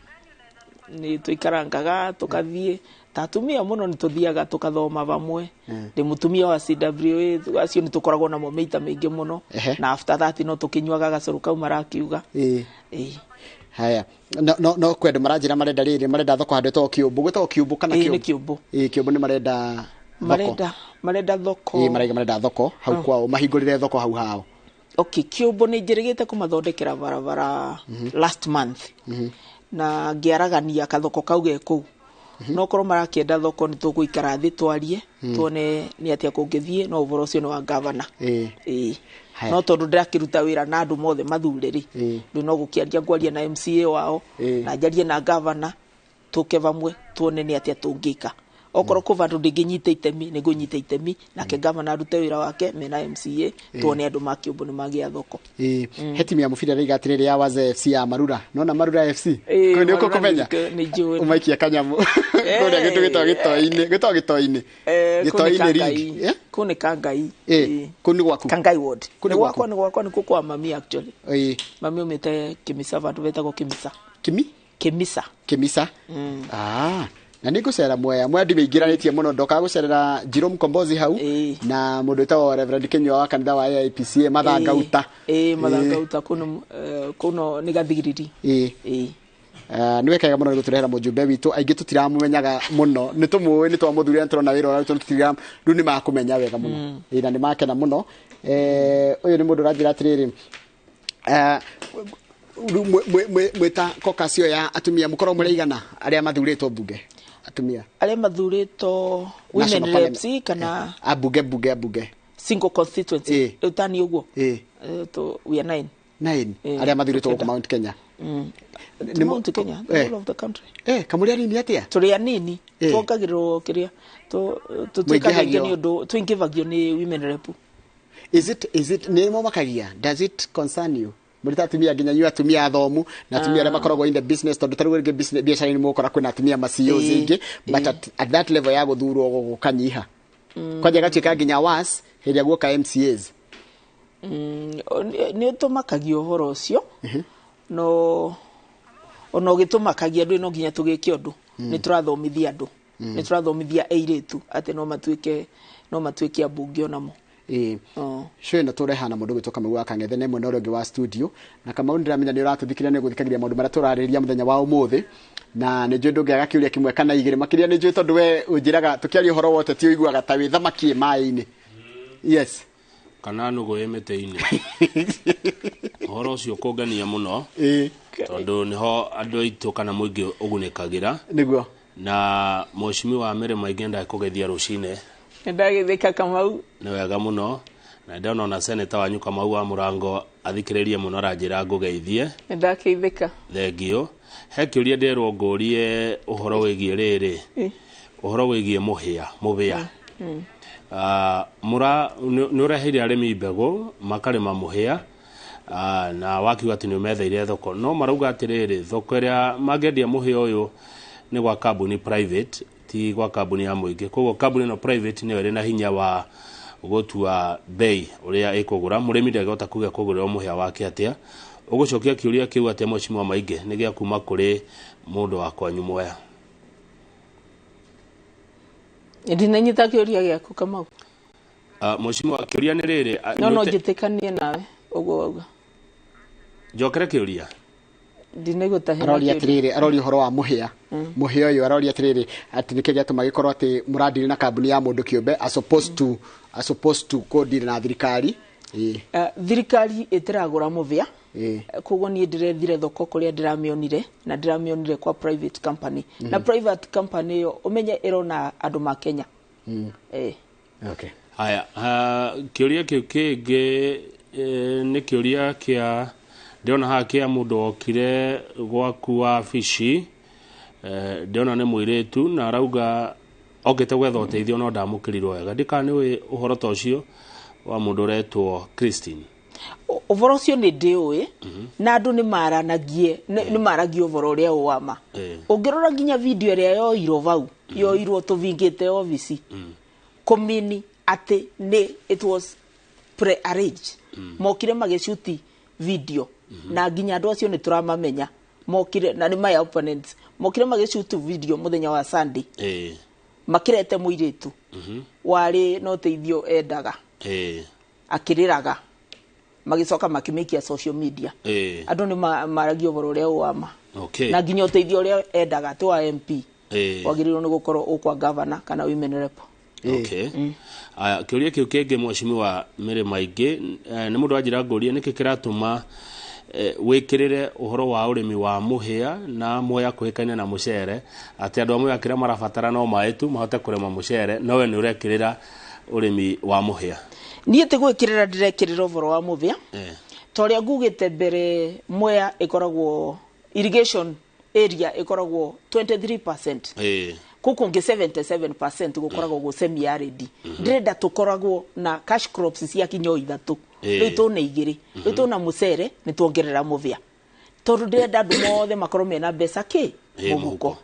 Speaker 2: nĩ tũikarangaga tũkathiĩ ta atumia mũno, nĩ tũthiaga tũkathoma vamwe. Ndĩ mũtumia wa CWA, acio nĩ tũkoragwo namo mĩita mĩingĩ mũno. Na after that no tũkĩnyuaga gacũrũ kau marakiuga. Ĩĩ.
Speaker 1: Haya, no kwĩ andũ maranjĩra marenda rĩrĩ, marenda thoko handũ ĩtagwo Kĩũmbũ, gwĩtagwo Kĩũmbũ kana?
Speaker 2: Ĩĩ, nĩ Kĩũmbũ.
Speaker 1: Ĩĩ, Kĩũmbũ nĩ marenda thoko.
Speaker 2: Marenda thoko.
Speaker 1: Ĩĩ, maraiga marenda thoko hau kwao, mahingũrĩre thoko hau hao.
Speaker 2: Okay, Kĩũmbũ nĩ njĩrĩgĩte kũmathondekera barabara last month na ngĩaragania kathoko kau ge kũu. No korwo marakĩenda thoko nĩ tũgũikara thĩ twarie, tuone nĩ atĩa kũngĩthiĩ, no ũhoro ũcio nĩ wa gavana. Ĩĩ.
Speaker 1: Haya.
Speaker 2: No tondũ ndĩrakĩruta wĩra na andũ mothe mathure rĩ, rĩu no gũkĩaria ngwaria na MCA wao, na njarie na gavana, tũke vamwe tuone nĩ atĩa tũngĩka. Okorwo kũ vandũ ndingĩnyita itemi, nĩ ngũnyita itemi nake gavana arute wĩra wake mena MCA, tuone andũ ma Kĩũmbũ nĩ magĩa thoko.
Speaker 1: Ĩĩ, he timu ya mũbira rĩiga atĩrĩrĩ ya Waze FC ya Marura, nona Marura FC?
Speaker 2: Ĩĩ,
Speaker 1: Kũu nĩ
Speaker 2: Marura
Speaker 1: ũkũmenya?
Speaker 2: nĩ njũĩ.
Speaker 1: Ũmaikia kanyamũ kũrĩa gĩtũ gĩtagwo gĩtoi-inĩ, gĩtagwo gĩtoi-inĩ.
Speaker 2: Eh, kũu nĩ
Speaker 1: Gĩtoi-inĩ
Speaker 2: Kangai.
Speaker 1: league. Eh?
Speaker 2: Kũu nĩ Kangai.
Speaker 1: Ĩĩ,
Speaker 2: Ĩĩ.
Speaker 1: kũu nĩ gwaku?
Speaker 2: Kangai ward.
Speaker 1: Kũu nĩ
Speaker 2: Nĩ gwakwa,
Speaker 1: gwaku?
Speaker 2: nĩ gwakwa, nĩ kũ kwa mami actually. Mami umĩte Kĩmisa, vandũ vetagwo Kĩmisa.
Speaker 1: Kimi?
Speaker 2: Kĩmisa.
Speaker 1: Kĩmisa. Ah, na nĩ ngũcera Mwea. Mwea ndimĩingĩranĩtie mũno, ndokaga gũcerera Njirũ Mkombozi hau, na mũndũ wĩtagwo Reverend Kĩnyua wa kanitha wa AIPCA Mathangauta.
Speaker 2: Ĩĩ, Mathangauta kũu nĩ, kũu no nĩ gathigiriri. Ĩĩ.
Speaker 1: Nĩ wekega mũno nĩ gũtũrehera mũjumbe witũ, aingĩ tũtiramũmenyaga mũno, nĩ tũmũĩ, nĩ twamũthurire, nĩ tũrona wĩra ũrĩa tũtira, rĩu nĩ makũmenya wega mũno. Ĩĩ, na nĩ makena mũno. Ũyũ nĩ mũndũ ũranjĩra atĩrĩrĩ, rĩu mwĩta caucus ĩyo ya atumia, mũkorwo mũrĩ aigana arĩa mathurĩtwo mbunge atumia?
Speaker 2: Arĩa mathurĩtwo women
Speaker 1: National
Speaker 2: reps
Speaker 1: Parliament.
Speaker 2: kana
Speaker 1: Ambunge, mbunge, ambunge.
Speaker 2: Single constituency? Rĩu tani ũguo. We are 9.
Speaker 1: 9?
Speaker 2: Ĩĩ,
Speaker 1: Arĩa mathurĩtwo gũkũ
Speaker 2: tũkenda.
Speaker 1: Mount Kenya?
Speaker 2: To Mount Kenya, the whole of the country.
Speaker 1: Kamũrĩ anini atĩa?
Speaker 2: Tũrĩ anini. Tuongagĩrĩrwo kĩrĩa, tũtuĩkaga aingĩ
Speaker 1: Mũingĩhagio.
Speaker 2: nĩ ũndũ tũingĩvagio nĩ women rep.
Speaker 1: Is it nĩ mũmakagia? Does it concern you? Mũrĩ ta atumia, nginya inyuĩ atumia athomu na atumia arĩa makoragwo in the business, tondũ tarĩu rĩngĩ biacara-inĩ mũgũkora kwĩna atumia ma CEOs aingĩ, but at that level ya gũthurwo gũkanyiha. Kwanja gatuĩka nginya was hĩndĩ ĩrĩa guoka MCAs.
Speaker 2: Nĩ ũtũmakagia ũhoro ũcio, no ona ũgĩtũmakagia andũ no nginya tũgĩke ũndũ. Nĩ tũrathomithia andũ, nĩ tũrathomithia airĩtu atĩ no matuĩke ambunge onamo.
Speaker 1: Ĩĩ.
Speaker 2: Oh.
Speaker 1: Show ĩno tũrehaga na mũndũ gwĩtwo Kamau wa Kang'ethe, na mwena ũrĩa ũngĩ wa studio, na Kamau nĩndĩramenya nĩ ũratũthikĩrĩria, nĩ ũgũthikagĩrĩria maũndũ marĩa tũrarĩrĩria mũthenya wa ũmũthĩ, na nĩ njũĩ ndũngĩaga kĩũria kĩmwe kana igĩrĩ makĩria. Nĩ njũĩ tondũ we ũnjĩraga tũkĩaria ũhoro wote ti ũiguaga ta wĩ thamaki ĩ maĩ-inĩ. Yes.
Speaker 3: Kana nũgũ ĩ mĩtĩ-inĩ. Ũhoro ũcio kũngenia mũno, tondũ nĩho andũ aitũ kana mũingĩ ũgunĩkagĩra. Na mheshimiwa Mary Maingĩ, ndakũgeithia rũcinĩ.
Speaker 2: Nĩndagĩthĩka, Kamau.
Speaker 3: Nĩ wega mũno, na ndona ona seneta wanyu Kamau wa Mũrango athikĩrĩrie mũno, aranjĩra ngũgeithie.
Speaker 2: Nĩndakĩithĩka.
Speaker 3: Thengio. He kĩũria nderwo ngũrie ũhoro wĩgiĩ rĩrĩ, ũhoro wĩgiĩ mũhĩa. Ah, mũra nĩ ũreheire arĩmi mbegũ makarĩma mũhĩa, na wakiuga atĩ nĩ ũmetheire thoko, no marauga atĩrĩrĩ, thoko ĩrĩa mangĩendia mũhĩa ũyũ nĩ gwa kambuni private, ti gwa kambuni ya mũingĩ. Koguo kambuni ĩno private nĩyo ĩrĩ na hinya wa gũtua bei ũrĩa ĩkũgũra. Mũrĩmi ndangĩhota kuga kũgũrĩrwo mũhĩa wake atĩa. Ũgũcokia kĩũria kĩu atĩa, mheshimiwa Maingĩ? Nĩ gĩa kuma kũrĩ mũndũ wa kwanyu Mwea.
Speaker 2: Ndinanyita kĩũria gĩaku, Kamau.
Speaker 3: Mheshimiwa, kĩũria nĩ rĩrĩ,
Speaker 2: No njĩtĩkanie nawe ũguo wauga.
Speaker 3: Njokere kĩũria.
Speaker 2: Ndinaigua ta hena
Speaker 1: Aroria
Speaker 2: kĩũria.
Speaker 1: atĩrĩrĩ, aroria ũhoro wa mũhĩa ũyũ, aroria atĩrĩrĩ atĩ nĩkĩ gĩatũma gĩkorwo atĩ mũrandiri na kambuni ya mũndũ kĩũmbe as opposed to kũndiri na thirikari. Ĩĩ.
Speaker 2: Thirikari ĩtĩragũra mũvĩa. Koguo niĩ ndĩrethire thoko kũrĩa ndĩramĩonire, na ndĩramĩonire kwa private company, na private company ĩyo ũmenye ĩrona andũ ma Kenya.
Speaker 3: Haya, kĩũria kĩu kĩngĩ, nĩ kĩũria kĩa ndĩrona haha kĩa mũndũ wokire gwaku wabici, ndĩrona nĩ mũirĩtu na arauga okĩte gwetha ũteithio no ndamũkĩrirwo wega. Ndikana nĩ ũĩ ũhoro ta ũcio wa mũndũ ũretwo Christine?
Speaker 2: Ũhoro ũcio nĩ ndĩũĩ, na andũ nĩ maranagie, nĩ maragia ũhoro ũrĩa ũ wa ma. Ũngĩrora nginya video ĩrĩa yoirwo vau, yoirwo tũvingĩte obici, kũmini atĩ nĩ it was pre-arranged. Mokire magĩcuti video, na nginya andũ acio nĩ tũramamenya, mokire na nĩ my opponents, mokire magĩcuti video mũthenya wa Sunday, makĩrete mũirĩtu warĩ na ũteithio endaga, akĩrĩraga, magĩcoka makĩmĩikia social media. Andũ nĩ maragia ũhoro ũrĩa ũ wa ma. Na nginya ũteithio ũrĩa endaga ti wa MP, wagĩrĩirwo nĩ gũkorwo ũkwa governor kana women rep.
Speaker 3: Okay. Aya, kĩũria kĩu kĩngĩ, mheshimiwa Mary Maingĩ, nĩ mũndũ wanjĩra ngũrie nĩkĩ kĩratũma Wikirire uhoro wa urimi wa muhia na Mwea kuhikania na mucere, ati andu a Mwea kiria marabatara no maĩ tu mahote kurima mucere, no we ni urekirira urimi wa muhia.
Speaker 2: Niĩ ti gwĩkĩrĩra ndĩrekĩrĩra ũhoro wa mũhĩa. Ta ũrĩa ngugĩte mbere, Mwea ĩkoragwo irrigation area ĩkoragwo 23%, kũu kũngĩ 77% gũkoragwo gwĩ semi arid. Ndĩrenda tũkoragwo na cash crops cia kinyo ithatũ. Rĩu tũna igĩrĩ, rĩu tũna mũcere, nĩ tuongerera mũhĩa, tondũ ndĩrenda andũ mothe makorwo mena mbeca kĩ mũhuko.
Speaker 3: Mũhuko.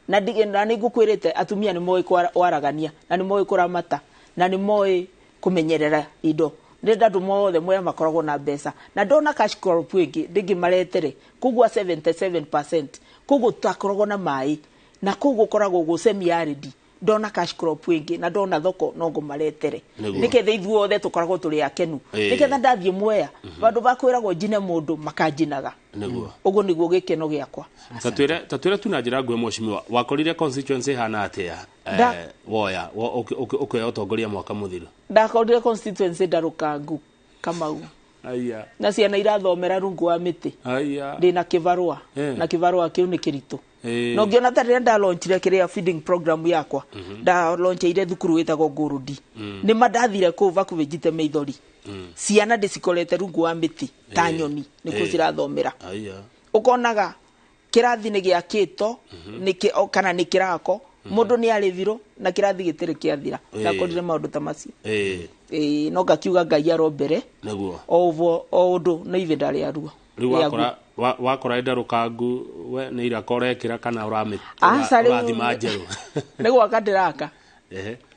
Speaker 2: Na na nĩ ngũkwĩrĩte atumia nĩ moĩ kwaragania, na nĩ moĩ kũramata, na nĩ moĩ kũmenyerera indo. Ndĩrenda andũ mothe Mwea makoragwo na mbeca, na ndona cash crop ĩngĩ ndĩngĩmaretere koguo 77% koguo tũtakoragwo na maĩ na kũu gũkoragwo gwĩ semi arid. Ndona cash crop ĩngĩ na ndona thoko no ngũmaretere, nĩgetha ithuothe tũkoragwo tũrĩ akenu, nĩgetha ndathiĩ Mwea vandũ va kwĩragwo njine mũndũ makanjinaga. Ũguo nĩguo gĩkeno gĩakwa.
Speaker 3: Tatwire tu na njĩra nguhĩ, mheshimiwa, wakorire constituency hana atia woya ũkĩoya ũtongoria mwaka mũthiru?
Speaker 2: Ndakorire constituency ndarũkangu, Kamau.
Speaker 3: Aya.
Speaker 2: Na ciana irathomera rungu wa mĩtĩ.
Speaker 3: Aya.
Speaker 2: Ndĩna kĩbarũa, na kĩbarũa kĩu nĩ kĩritũ. Na ũngĩona ta rĩrĩa ndalonchire kĩrĩa feeding program yakwa, ndaloncheire thukuru wĩtagwo Ngũrũndi, nĩ ma ndathire kũu bakuhĩ njite maithori. Ciana ndĩcikorete rungu wa mĩtĩ ta nyoni nĩkuo cirathomera.
Speaker 3: Aya.
Speaker 2: Ũkonaga kĩrathi nĩ gĩakĩtwo kana nĩ kĩrako, mũndũ nĩ arĩthirwo na kĩrathi gĩtirĩ kĩathira. Ndakorire maũndũ ta macio. Ĩĩ, no ngakiuga Ngai aro mbere. O ũguo o ũndũ nĩ ihinda rĩaruo.
Speaker 3: Rĩu wakora ndarũkangu, we nĩ iraka ũrekĩra kana
Speaker 2: Aca, rĩu
Speaker 3: ũrathima njerũ?
Speaker 2: Nĩ gwaka ndĩraka.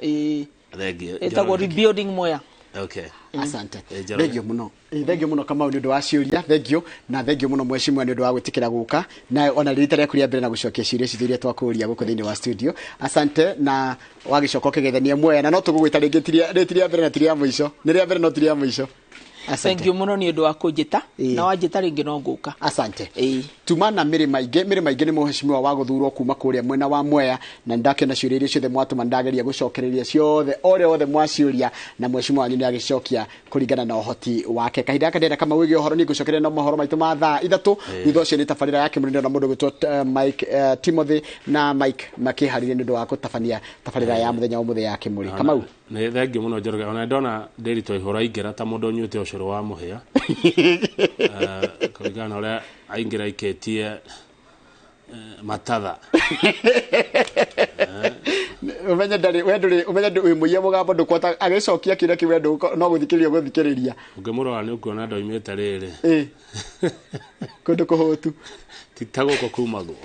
Speaker 2: Ĩĩ.
Speaker 3: Thengiũ.
Speaker 2: Ĩtagwo Rebuilding Mwea.
Speaker 3: Okay.
Speaker 1: Asante.
Speaker 3: Njoroge.
Speaker 1: Thengio muno. Thengio muno, Kamau, nĩ ũndũ wa ciũria. Thengio na thengio muno, mheshimiwa, nĩ ũndũ wa gwĩtĩkĩra gũka na ona rita rĩaku rĩa mbere na gũcokia ciũria citũ iria twakũria gũkũ thĩinĩ wa studio. Asante, na wagĩcoka ũkĩgethania Mwea, na no tũgũgwĩta rĩngĩ. Ti rĩa mbere na ti rĩa mũico, nĩ rĩa mbere no ti rĩa mũico. Asante.
Speaker 2: Thank you muno nĩ ũndũ wa kũnjĩta. Na wanjĩta rĩngĩ no ngũka.
Speaker 1: Asante.
Speaker 2: Ĩĩ.
Speaker 1: Tuma na mĩrĩ maingĩ, mĩrĩ maingĩ nĩ mheshimiwa wa gũthurwo kuma kũrĩa mwena wa Mwea, na ndakĩona ciũria iria ciothe mwatũma, ndageria gũcokereria ciothe ũrĩa othe mwaciũria, na mheshimiwa wanyu nĩ agĩcokia kũringana na ũhoti wake. Kahinda gaka ndĩrenda kama wĩgie ũhoro, niĩ ngũcokereria na mohoro maitũ ma thaa 3. Thutha ũcio nĩ tabarĩra ya kĩmũrĩ na mũndũ gwĩtwo Mike, Timothy na Mike makĩharĩria nĩ ũndũ wa gũtabania tabarĩra ya mũthenya wa mũthenya ya kĩmũrĩ. Kamau.
Speaker 3: Nĩ thengio mũno, Njoroge. Ona ndona Ndĩritũ Ihũra aingĩra ta mũndũ ũnyuĩte ũcũrũ wa mũhĩa, kũringana na ũrĩa aingĩra aikĩtie matatha.
Speaker 1: Umenye ndarĩ we ndũrĩ, umenye wĩ mũiye mũgambo, ndũkwota agĩcokia kĩũria kĩu, we no gũthikĩrĩria ũgũthikĩrĩria.
Speaker 3: Ũngĩmũrora nĩ ũkuona ndoimĩte rĩrĩ
Speaker 1: Ĩ kũndũ kũhũtu.
Speaker 3: Ti ta gũkũ kumagwo.